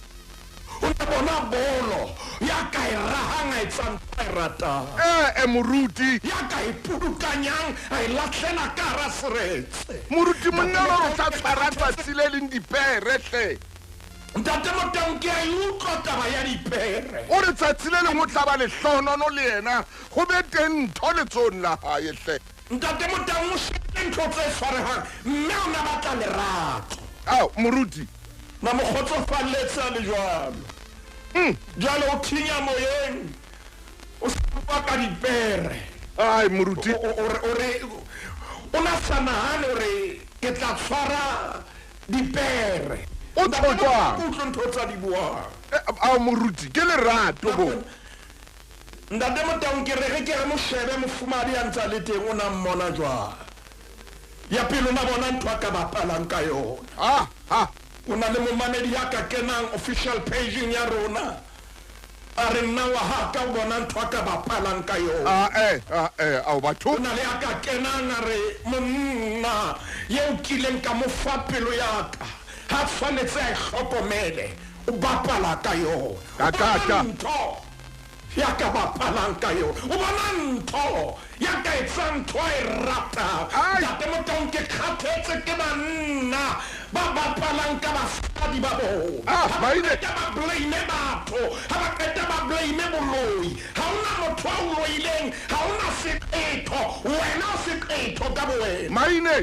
O na bona bolo ya ka e rahang a etsa ntho a e ratang. Eh, eh, Moruti. Ya ka e pudukanyang a e lahlela ka hara seretse. Moruti, monna o re o tla tshwara tsatsi le leng dipere hle. Ntate Motaung, ke a e utlwa taba ya dipere. O re tsatsi le leng o tla ba lehlohonono le yena, ho be teng ntho letsohong la hae hle. Ntate Motaung o shebile ntho tse tshwarehang mme o na batla lerato. Ao, Moruti. Na mo kgotsofalletse a le jwalo. Jwale o thinya moyeng, o sa bua ka dipere. Ai, Moruti. O re o na sa nahane hore ke tla tshwara dipere. O tjho jwang? Ke utlwe ntho tsa di buang. Ao, Moruti, ke lerato bo. Ntate Motaung, ke re ge ke re mo shebe mofumahadi a ntse a le teng, o na mmona jwang? Ya pele o na bona ntho a ka bapalang ka yona. Ha, ha. O na le momamedi ya ka kenang official page-eng ya rona, a re nna wa ha ka o bona ntho a ka bapalang ka yona. Ah, eh, ah, eh, ao batho. O na le ya ka kenang a re monna yeo kileng ka mo fa pelo ya ka, ha tshwanetse a e hlokomele, o bapala ka yona. Ka, ka, ka. Ntho ya ka bapalang ka yona, o bona ntho ya ka etsang ntho a e ratang. Ai. Ntate Motaung, ke kgathetse ke banna ba bapalang ka basadi ba bona. Ah, Ha ba ba ile. qeta ba blame batho, ha ba qeta ba blame boloi. Ha hona motho a o loileng, ha hona seqetho, wena o seqetho ka bowena. Maine.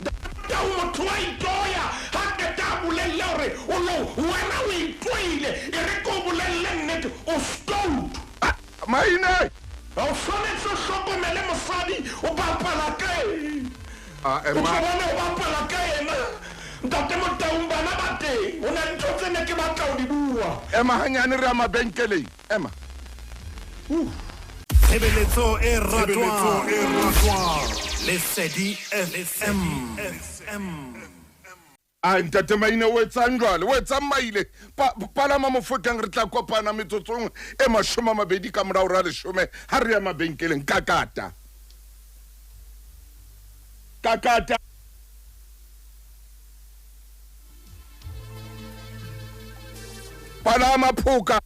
Ntate motho wa itoya, ha qeta a bolelle hore o lo, wena o itoile, e re ke o bolelle nnete, o stout. Ah, Maine. Ha o tshwanetse o hlokomele mosadi, o bapala ka eng? Ah, O ma- tlo bona o bapala ka yena. Ntate Motaung, bana ba teng, ho na le ntho tse ne ke batla ho di bua. Ema hanyane re ya mabenkeleng. Ema. Tshebeletso e ratwang. Lesedi FM. A ntate Maine, o etsang jwale? O etsang maile? Palama mofokeng, re tla kopana metsotsong e 20 ka morao ra 10 ha re ya mabenkeleng. Kakata. Kakata. Palama phoka.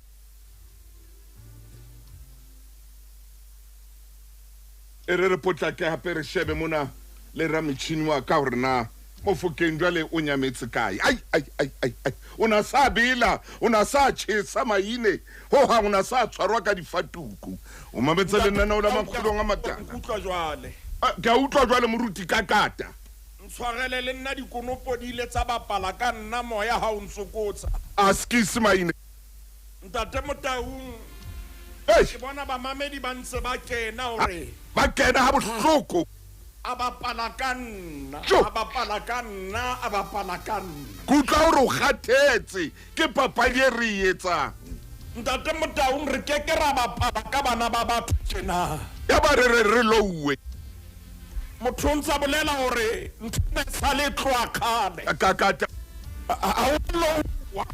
E re re potlake hape re shebe mona le rametjhini wa ka hore na mofokeng jwale o nyametse kae. Ai, ai, ai, ai, ai. O na sa bela, o na sa tjhesa maine, ho hang o na sa tshwarwa ka difatuku. O mametse lenaneo la Makgulong a Matala. Utlwa jwale. Ah, ke a utlwa jwale moruti kakata. Ntshwarele le nna dikonopo di ile tsa bapala ka nna moya ha o ntsokotsa. A skisi maine. Ntate Motaung, Eish. ke bona bamamedi ba ntse ba kena hore Ba kena ha bohloko. A bapala ka nna, Jo. a bapala ka nna, a bapala ka nna. Ke utlwa hore o kgathetse ke papadi e re e etsang. Ntate Motaung, re ke ke ra bapala ka bana ba batho tjena. Ya ba re re re louwe. Motho o ntsa bolela hore ntho ena e sa le tloha kgale. Kakata. Ha o louwa.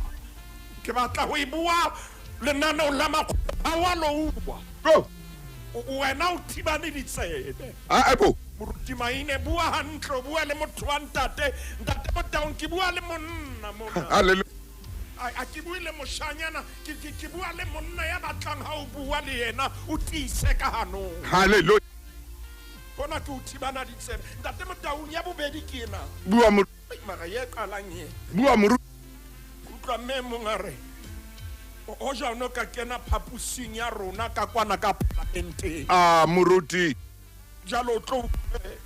Ke batla ho e bua lenaneong la makgolo, ha wa louwa. Jo. Wena o thibane ditsebe. Ah, bo. Moruti Maine, bua hantle, o bua le motho wa ntate. Ntate Motaung, ke bua le monna mona. Hallelujah. A ke bue le moshanyana, ke bua le monna ya batlang ha o bua le yena, o tiise ka hanong. Hallelujah. Hona ke o thibana ditsebe. Ntate Motaung, ya bobedi ke ena. Bua mo. Mara ye qalang e. Bua moru. Utlwa mme mong a re, hoja o no ka kena phapusing ya rona ka kwana ka parlamenteng. A moruti. Jwale o tlo utlwe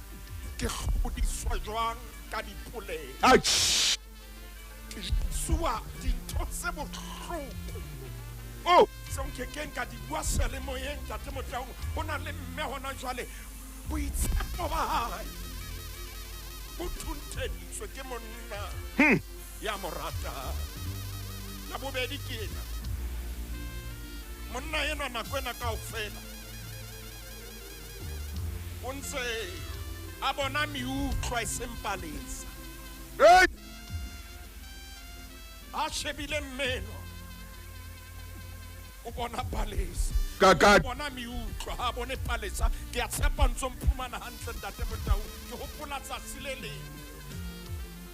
ke kgodiswa jwang ka dipolelo. Atjh. Ke jwetsuwa dintho tse bohloko. Oh. Seo nkekeng ka di bua seyalemoyeng, Ntate Motaung. Ho na le mme hona jwale, boitshepo ba hae bo thuntheditswe ke monna ya mo ratang. La bobedi ke ena. Monna enwa nako ena kaofela o ntse a bona meutlwa e seng palesa. Hey! A shebile mmeno, o bona palesa. Kaka. O bona meutlwa, ha bone palesa. Ke a tshepa ntso mphumana hantle, Ntate Motaung. Ke hopola tsatsi le leng.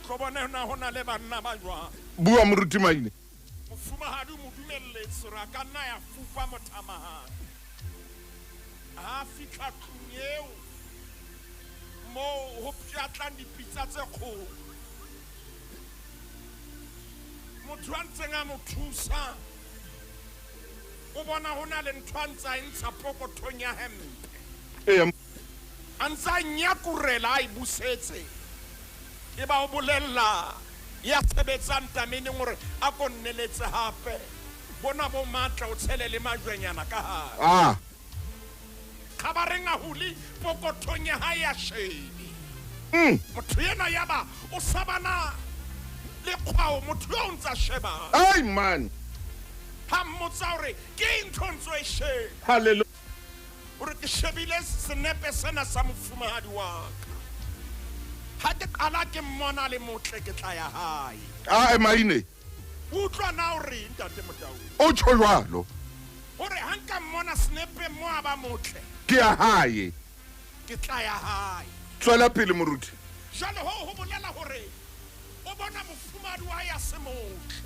Tlo bona hona ho na le banna ba jwang. Bua moruti Maine. Mofumahadi o mo dumelletse hore a ka nna ya fupa mothamahane. Ha fihla tlung eo moo ho pshatlang dipitsa tse kgolo. Motho a ntseng a mo thusa o bona ho na le ntho a ntse a e ntsha pokothong ya hempe. Eya. A ntse a nyakurela a e busetse. E ba o bolella ya sebetsang tameneng hore a ko nneletse hape. Bona bo matla o tshele le majwenyana ka hare. Ah. Khabareng a hule pokothong ya hae ya shebe. Motho ena ya ba o sabana le kgwao, motho eo o ntsa sheba. Ai man. Ha mmotsa hore ke eng ntho ntso e sheba. Hallelujah. Hore ke shebile senepe sena sa mofumahadi wa ka. Ha ke qala ke mmona le motle ke tla ya hae. Ah, Maine. Utlwa na hore Ntate Motaung. O tjho jwalo. Hore ha nka mmona senepe mo a ba motle. Ke ya hae. Ke tla ya hae. Tswela pele moruti. Jwale ho ho bolela hore o bona mofumahadi wa ya se motle.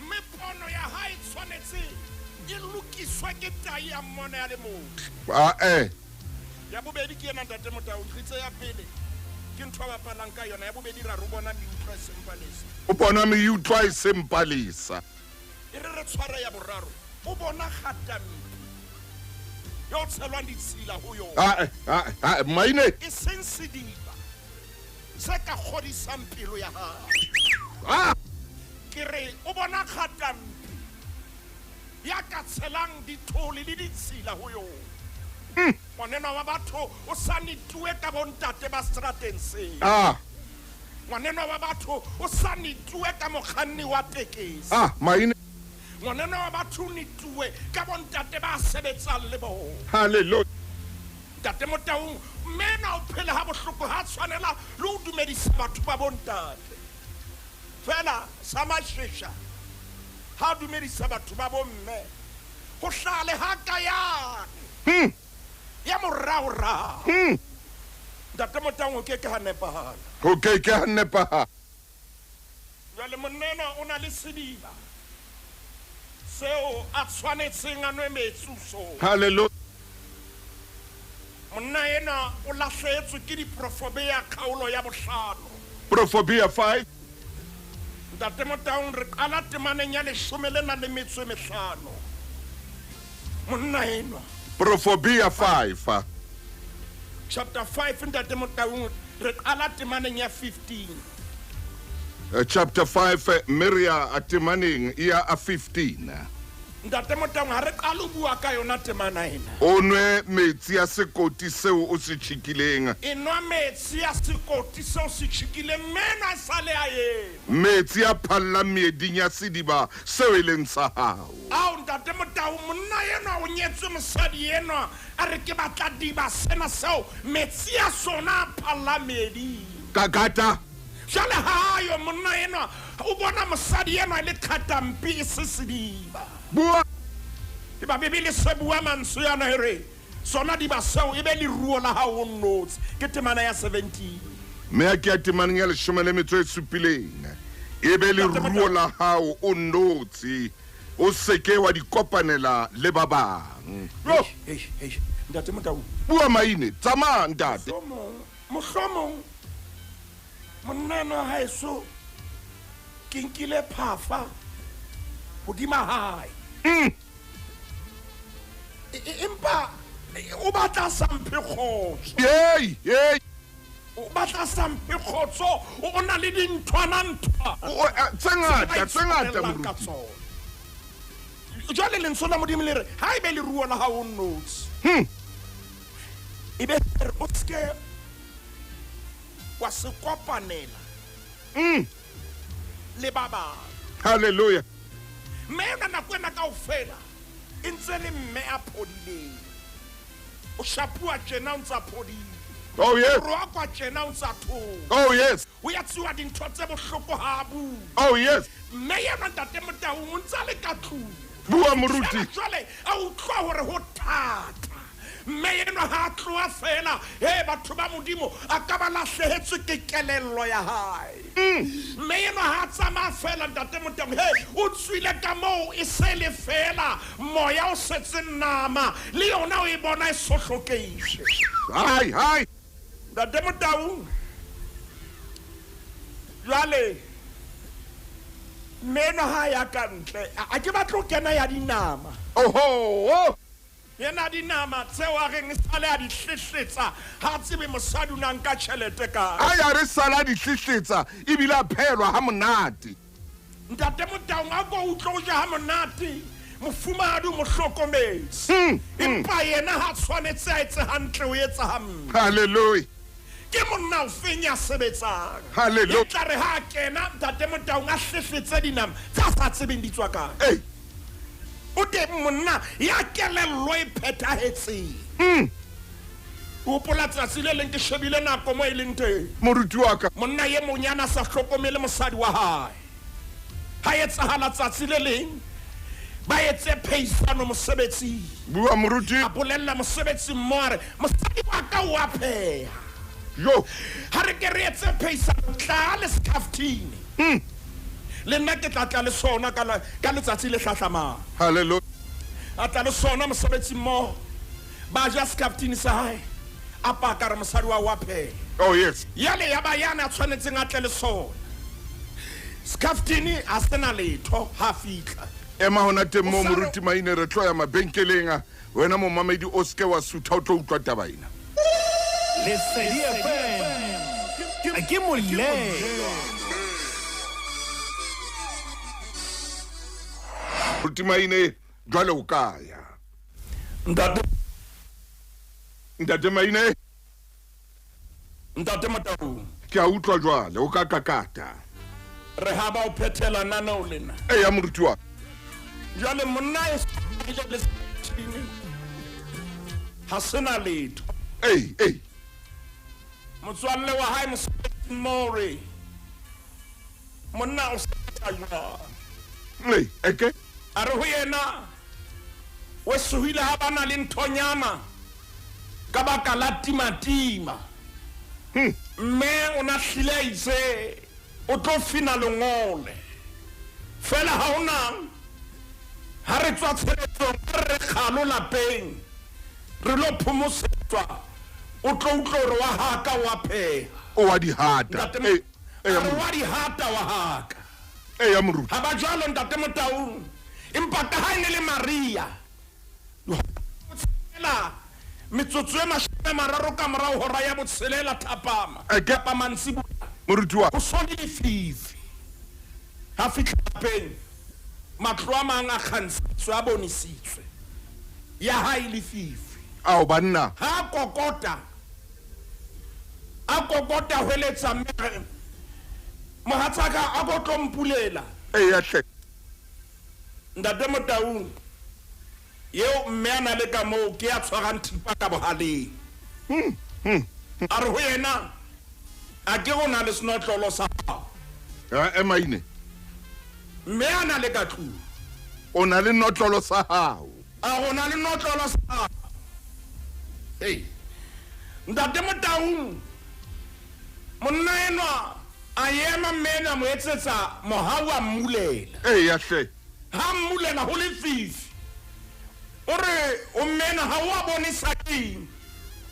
Mme pono ya hae tshwanetse e lokiswe ke tai ya mmona ya le motle. Ah eh. Ya bobedi ke ena Ntate Motaung, tlitse ya pele. Ke ntho a bapalang ka yona. Ya bobedi ra re o bona meutlwa e seng palesa. O bona meutlwa e seng palesa. E re re tshware ya boraro. O bona kgatampi yo tshelwang ditshila ho yona. Ah ah ah Maine. E seng sediba se ka kgodisang pelo ya hae. Ah. Ke re o bona kgatampi ya ka tshelang dithole le ditshila ho yona. Ngwanenwa wa batho o sa netuwe ka bontate ba strateng seo. Ah. Ngwanenwa wa batho o sa netuwe ka mokganni wa tekesi. Ah, Maine. Ngwanenwa wa batho o netuwe ka bontate ba sebetsang le bona. Hallelujah. Ntate Motaung, mme na o phele ha bohloko ha tshwanela le ho dumedisa batho ba bontate. Fela sa mashesha ha dumedisa batho ba bomme. Ho hlale ha ka yane. Ya moraorao. Ntate Motaung o ke ke ha nepahala. O ke ke ha nepahala. Jwale monna enwa o na le sediba seo a tshwanetseng a nwe metsi ho sona. Hallelujah. Monna enwa o lahlehetswe ke diprofobia kgaolo ya bohlano. Profobia 5. Ntate Motaung, re qala temaneng ya leshome le nang le metso e mehlano. Monna enwa. Profobia 5. Chapter 5, Ntate Motaung, re qala temaneng ya 15. Chapter 5, Maria temaneng ya 15. Ntate Motaung, ha re qale ho bua ka yona temana ena. O nwe metsi a sekoti seo o se tjhikileng. E nwa metsi a sekoti seo se tjhikileng, mme ena e sale a eme. Metsi a phallang meeding ya sediba seo e leng sa hao. Ao, Ntate Motaung, monna enwa o nyetswe mosadi enwa a re ke batla diba sena seo metsi a sona a phallang meeding. Kakata. Jwale ha ayo monna enwa o bona mosadi enwa e le kgatampi e se sediba. Bua. E ba Bibele se bua mantswe ana e re sona diba seo e be leruo la hao o nnotse. Ke temana ya 17. Mme a ke ya temaneng ya leshome le metso e supileng. E be leruo la hao o nnotse. O se ke wa di kopanela le ba bang. Yo! Eish, eish, Ntate Motau. Bua Maine, tsamaya ntate. Mohlomong, mohlomong monna enwa haeso ke nkile phafa hodima hae. Empa o batla sa mphe kgotso. Hey, hey. O batla sa mphe kgotso, o na le dinthwana nthwa. Tse ngata, tse ngata moruti. Jwale lentswe la Modimo le re ha ebe leruo la hao o nnotshi. Ebe re o ske wa se kopanela le ba bang. Hallelujah. Mme yona nako ena kaofela e ntse le mme a phodileng. O shapuwa tjena o ntsa phodile. Oh yes. O roakwa tjena o ntsa thola. Oh yes. O ya tsiwa dintho tse bohloko ha a bua. Oh yes. Mme yena Ntate Motaung o ntsa le ka tlung. Bua moruti. Jwale a utlwa hore ho thata. Mme enwa ha a tloha fela, he batho ba Modimo a ka ba lahlehetswe ke kelello ya hae. Mme enwa ha a tsamaya fela Ntate Motaung, he o tswile ka moo e se le fela, moya o setse nama le yona o e bona e sohlokehile. Hai, hai. Ntate Motaung, jwale mme enwa ha ya ka ntle, a ke batle ho kena ya dinama. Oho! Yena dinama tseo a reng sale a di hlehletsa, ha tsebe mosadi o na nka tjhelete kae. A ya re sale a di hlehletsa ebile a phelwa ha monate. Ntate Motaung a ko utlwe o ja ha monate, mofumahadi o mo hlokometse. Empa yena ha tshwanetse a etse hantle, o etsa hampe. Hallelujah. Ke monna o feng ya sebetsang? Hallelujah. E tla re ha kena Ntate Motaung a hlehletse dinama tsa sa tsebeng di tswa kae. Ei. O teng monna ya kelello e phethahetseng. O hopola tsatsi le leng ke shebile nako mo e leng teng. Moruti wa ka. Monna e mong ya na sa hlokomele mosadi wa hae. Ha etsahala tsatsi le leng ba etse pheisano mosebetsing. Bua moruti. A bolella mosebetsing mo a re mosadi wa ka o a pheha. Yo. Ha re ke re etse pheisano tla le scaftine. Le nna ke tla tla le sona ka letsatsi le hlahlamang. Hallelujah. A tla le sona mosebetsing mo. Ba ja scaftine sa hae. A paka re mosadi wa wa pheha. Oh yes. Yale ya ba yana tshwanetseng a tle le sona. Scaftine a sena letho ha fihla. Ema hona teng mo moruti Maine re tlo ya mabenkeleng a wena momamedi o seke wa sutha o tlo utlwa taba ena. Lesedi FM ke molemo. Moruti Maine jwale o ka ya. Ntate Ntate Maine. Ntate Motaung. Ke a utlwa jwale o ka kakata. Re ha ba o phethela naneo lena. Eya moruti wa. Jwale monna e ile le sethini. Ha sena letho. Ei, ei. Motswalle wa hae mosebetsi Mori. Monna o sebetsa jwang? Ei, eke. A re ho yena o sohile ha bana le nthonyana ka baka la timatima. Mme o na hlile a itse o tlo fina lengole. Fela ha ona ha re tswa tshebetsong re kgalo lapeng re lo phomosetswa o tlo utlwa hore wa haka wa pheha. O wa di hata. Re wa di hata wa haka. Eya moruti. Ha ba jwalo Ntate Motaung. Empa ka ha e ne le Maria metsotso e 30 ka morao hora ya botshelela thapama kapa mantsiboya. Moruti wa. Ho sone lefifi. Ha fihla lapeng matlo a mang a kgantshitswe a bonisitswe. Ya hae lefifi. Ao banna. Ha kokota. A kokota hweletsa mme mohatsaka a go tlo mpulela. Eya hle. Ntate Motaung eo mme a na le ka moo ke ya tshwarang thipa ka bohaleng. A re ho yena a ke go na le senotlolo sa hao. Ha Maine. Mme a na le ka tlung. O na le notlolo sa hao. A go na le notlolo sa hao. Hey. Ntate Motaung monna enwa a ema mme a mo etsetsa mohau a mmulela. Eya hle. Ha mmulela ho lefifi. O re o mmena ha o a bone sakeng.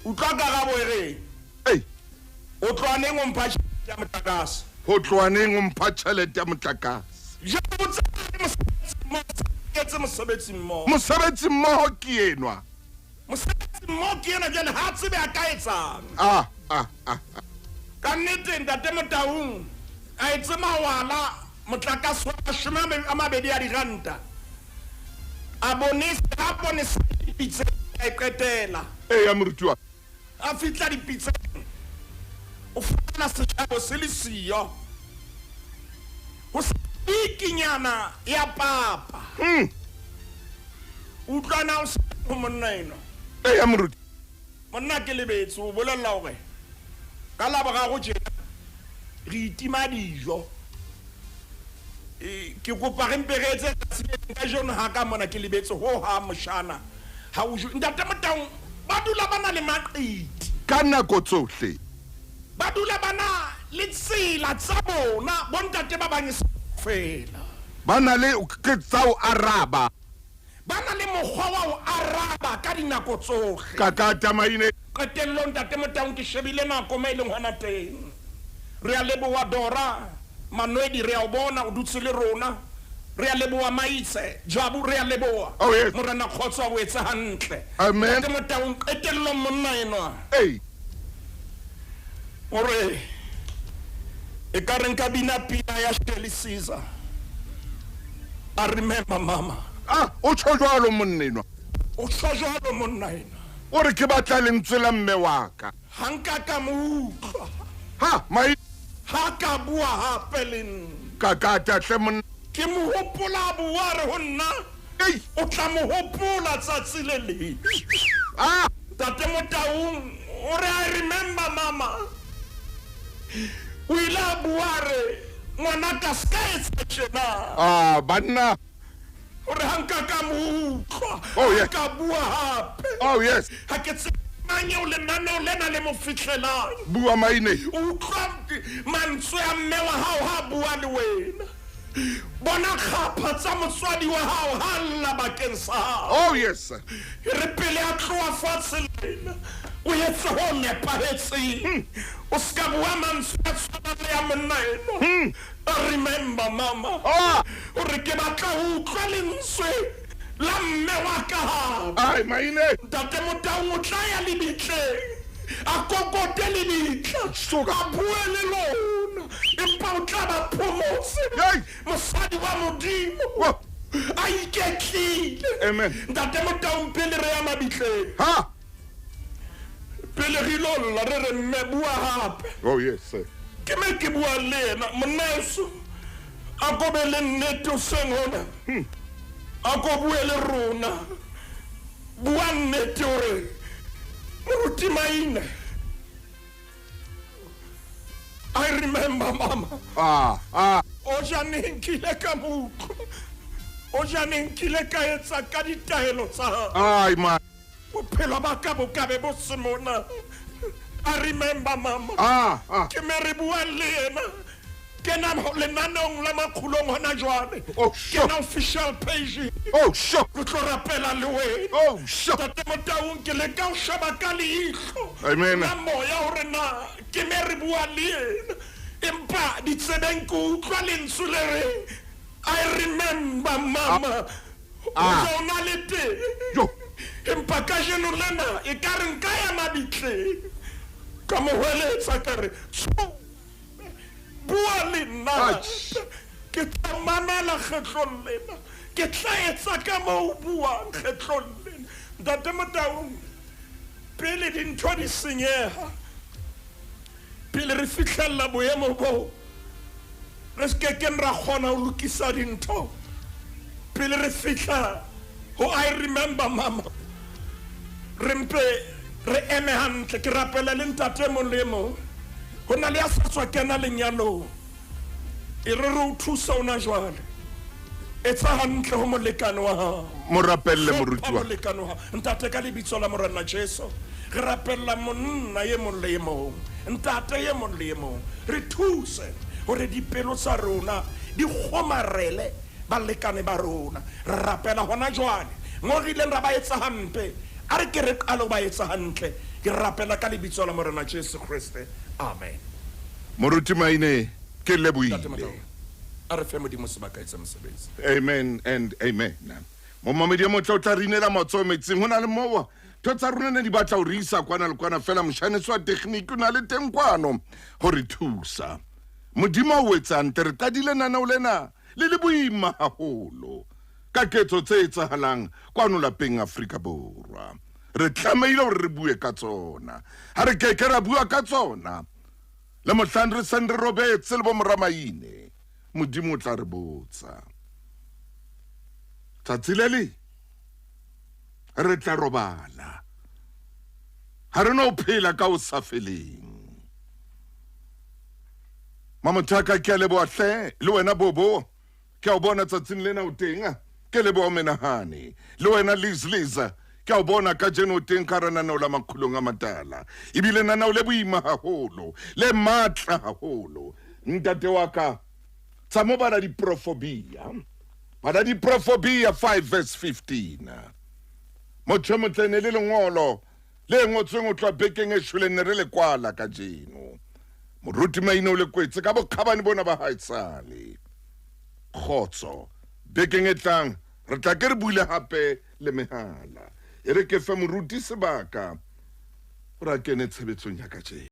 Utlwa karabo e reng. Ei. O tloha neng o mpha tjhelete ya motlakase? Ho tloha neng o mpha tjhelete ya motlakase? Jwale o tseba le mosebetsi mmoho sa etse mosebetsi mmoho. Mosebetsi mmoho ke enwa. Mosebetsi mmoho ke enwa jwale ha a tsebe a ka etsang. Ah, ah, ah, ah. Ka nnete Ntate Motaung a etse mawala motlakase wa 20 a diranta. A bonese ha bonesa dipitseng a e qetela. Eya moruti wa ka. A fihla dipitseng o fumana sejabo se le siyo. Ho sa bikinyana ya papa. Utlwa na o sa ho monna enwa. Eya moruti. Monna ke lebetse ho bolella hore ka Laboraro tjena re itima dijo. Ke kopa re mpe re etse tsatsi le leng. Kajeno ha ka mona ke lebetse ho hang moshana. Ha o jo. Ntate Motaung ba dula ba na le maqiti. Ka nako tsohle. Ba dula ba na le tsela tsa bona bontate ba bang e se kaofela. Ba na le ke tsa ho araba. Ba na le mokgwa wa ho araba ka dinako tsohle. Kakata maine. Qetellong Ntate Motaung ke shebile nako mo e leng hona teng. Re a leboha Dora Manwedi re a o bona o dutse le rona. Re a leboha Maitse Jabu re a leboha. Oh yes. Morena kgotso a o etse hantle. Amen. Ntate Motaung qetellong monna enwa. Ei. O re ekare nka bina pina ya Shirley Caesar. I remember mama. Ah, o tjho jwalo monna enwa. O tjho jwalo monna enwa. O re ke batla lentswe la mme wa ka. Ha nka ka mo utlwa. Ha, mai. Ha ka bua hape le nna. Ka ka ta hle monna. Ke mo hopola a bua a re ho nna. Ei. O tla mo hopola tsatsi le leng. Ah. Ntate Motaung o re I remember mama. O ile a bua a re ngwanaka se ka etsa tjena. Ah, banna. O re ha nka ka mo utlwa. Oh yes. Ka bua hape. Oh yes. Ha ke tsebe mang eo lenaneo lena le mo fihlelang. Bua maine. O utlwa mantswe a mme wa hao ha bua le wena. Bona kgapha tsa motswadi wa hao ha lla bakeng sa hao. Oh yes. E re pele a tloha fatshe lena o etse ho nepahetseng. O ska bua mantswe a tshwanang le ya monna enwa. I remember mama. Ah. O re ke batla ho utlwa lentswe la mme wa ka hape. Ai maine. Ntate Motaung o tla ya lebitleng. A kokote lebitla. Suka. A bue le lona. Empa o tla ba phomotse. Hey. Mosadi wa Modimo. Wo. A iketlile. Amen. Ntate Motaung pele re ya mabitleng. Ha. Pele re ilo lla re re mme bua hape. Oh yes sir. Ke me ke bua le yena monnaeso a ko be le nnete hoseng hona. A ko bue le rona. Bua nnete hore moruti Maine. I remember mama. Ah, ah. O janeng ke ile ka mo utlwa. O janeng ke ile ka etsa ka ditaelo tsa hao. Ai ma. Bophelo ba ka bo ka be bo se mona. I remember mama. Ah, ah. Ke me re buang le yena. Kena lenaneong la Makgulong hona jwale. Oh, sure. Kena official page. Oh, sure. Re tlo rapela le wena. Oh, sure. Ntate Motaung ke leka ho sheba ka leihlo. Amen. La moya hore na ke me re bua le yena. Empa ditsebeng ke utlwa lentswe le reng I remember mama. Ah. O na le teng. Jo. Empa kajeno lena e ka re nka ya mabitleng. Ka mo hweletsa ka re tsho. Bua le nna. Atjhe. Ke tla mamela kgetlong lena. Ke tla etsa ka moo o buang kgetlong lena. Ntate Motaung, pele dintho di senyeha, pele re fihlella boemo boo re se kekeng ra kgona ho lokisa dintho, pele re fihla ho I remember mama, re mpe re eme hantle. Ke rapela le ntate e mong le e mong. Ho na le ya sa tswa kena lenyalong, e re re o thusa ona jwale. Etsa hantle ho molekane wa hao. Mo rapelle Hlompha moruti wa. molekane wa hao. Ntate, ka lebitso la Morena Jesu, re rapella monna e mong le e mong, ntate e mong le e mong. Re thuse hore dipelo tsa rona di kgomarele Balekane ba rona, re rapela hona jwale, moo re ileng ra ba etsa hampe, a re ke re qale ho ba etsa hantle. Ke rapela ka Lebitso la Morena Jesu Kreste. Amen. Moruti Maine, ke Ntate lebohile. Motaung, a re fe Modimo sebaka etsa mosebetsi. Amen and amen. Momamedi e motle o tla re inela matsoho metsing. Ho na le moo ntho tsa rona ne di batla ho re isa kwana le kwana fela moshaneso wa tekgniki o na le teng kwano ho re thusa. Modimo o etsang te re qadile naneo lena le le boima haholo ka ketso tse etsahalang kwano lapeng Afrika Borwa. Re tlamehile hore re bue ka tsona. Ha re keke ra bua ka tsona le mohlang re seng re robetse le bo moramaine, Modimo o tla re botsa. Tsatsi le leng re tla robala, ha re no phela ka ho sa feleng. Mamothaka, ke a leboha hle, le wena Bobo, ke a o bona tsatsing lena o teng, ke leboha o menahane. Le wena Liz Liz, ke a o bona kajeno o teng ka hara naneo la Makgulong a Matala. Ebile naneo le boima haholo, le matla haholo. Ntate wa ka, tsa mo bala diprofobia. Bala diprofobia 5 verse 15. Motho e motle ne le lengolo le ngotsweng ho tloha bekeng e shweleng ne re le kwala kajeno. Moruti Maine o le kwetse ka bokgabane bona ba haesale. Kgotso. Bekeng e tlang re tla ke re bule hape le mehala. E re ke fe moruti sebaka hore a kene tshebetsong ya kajeno.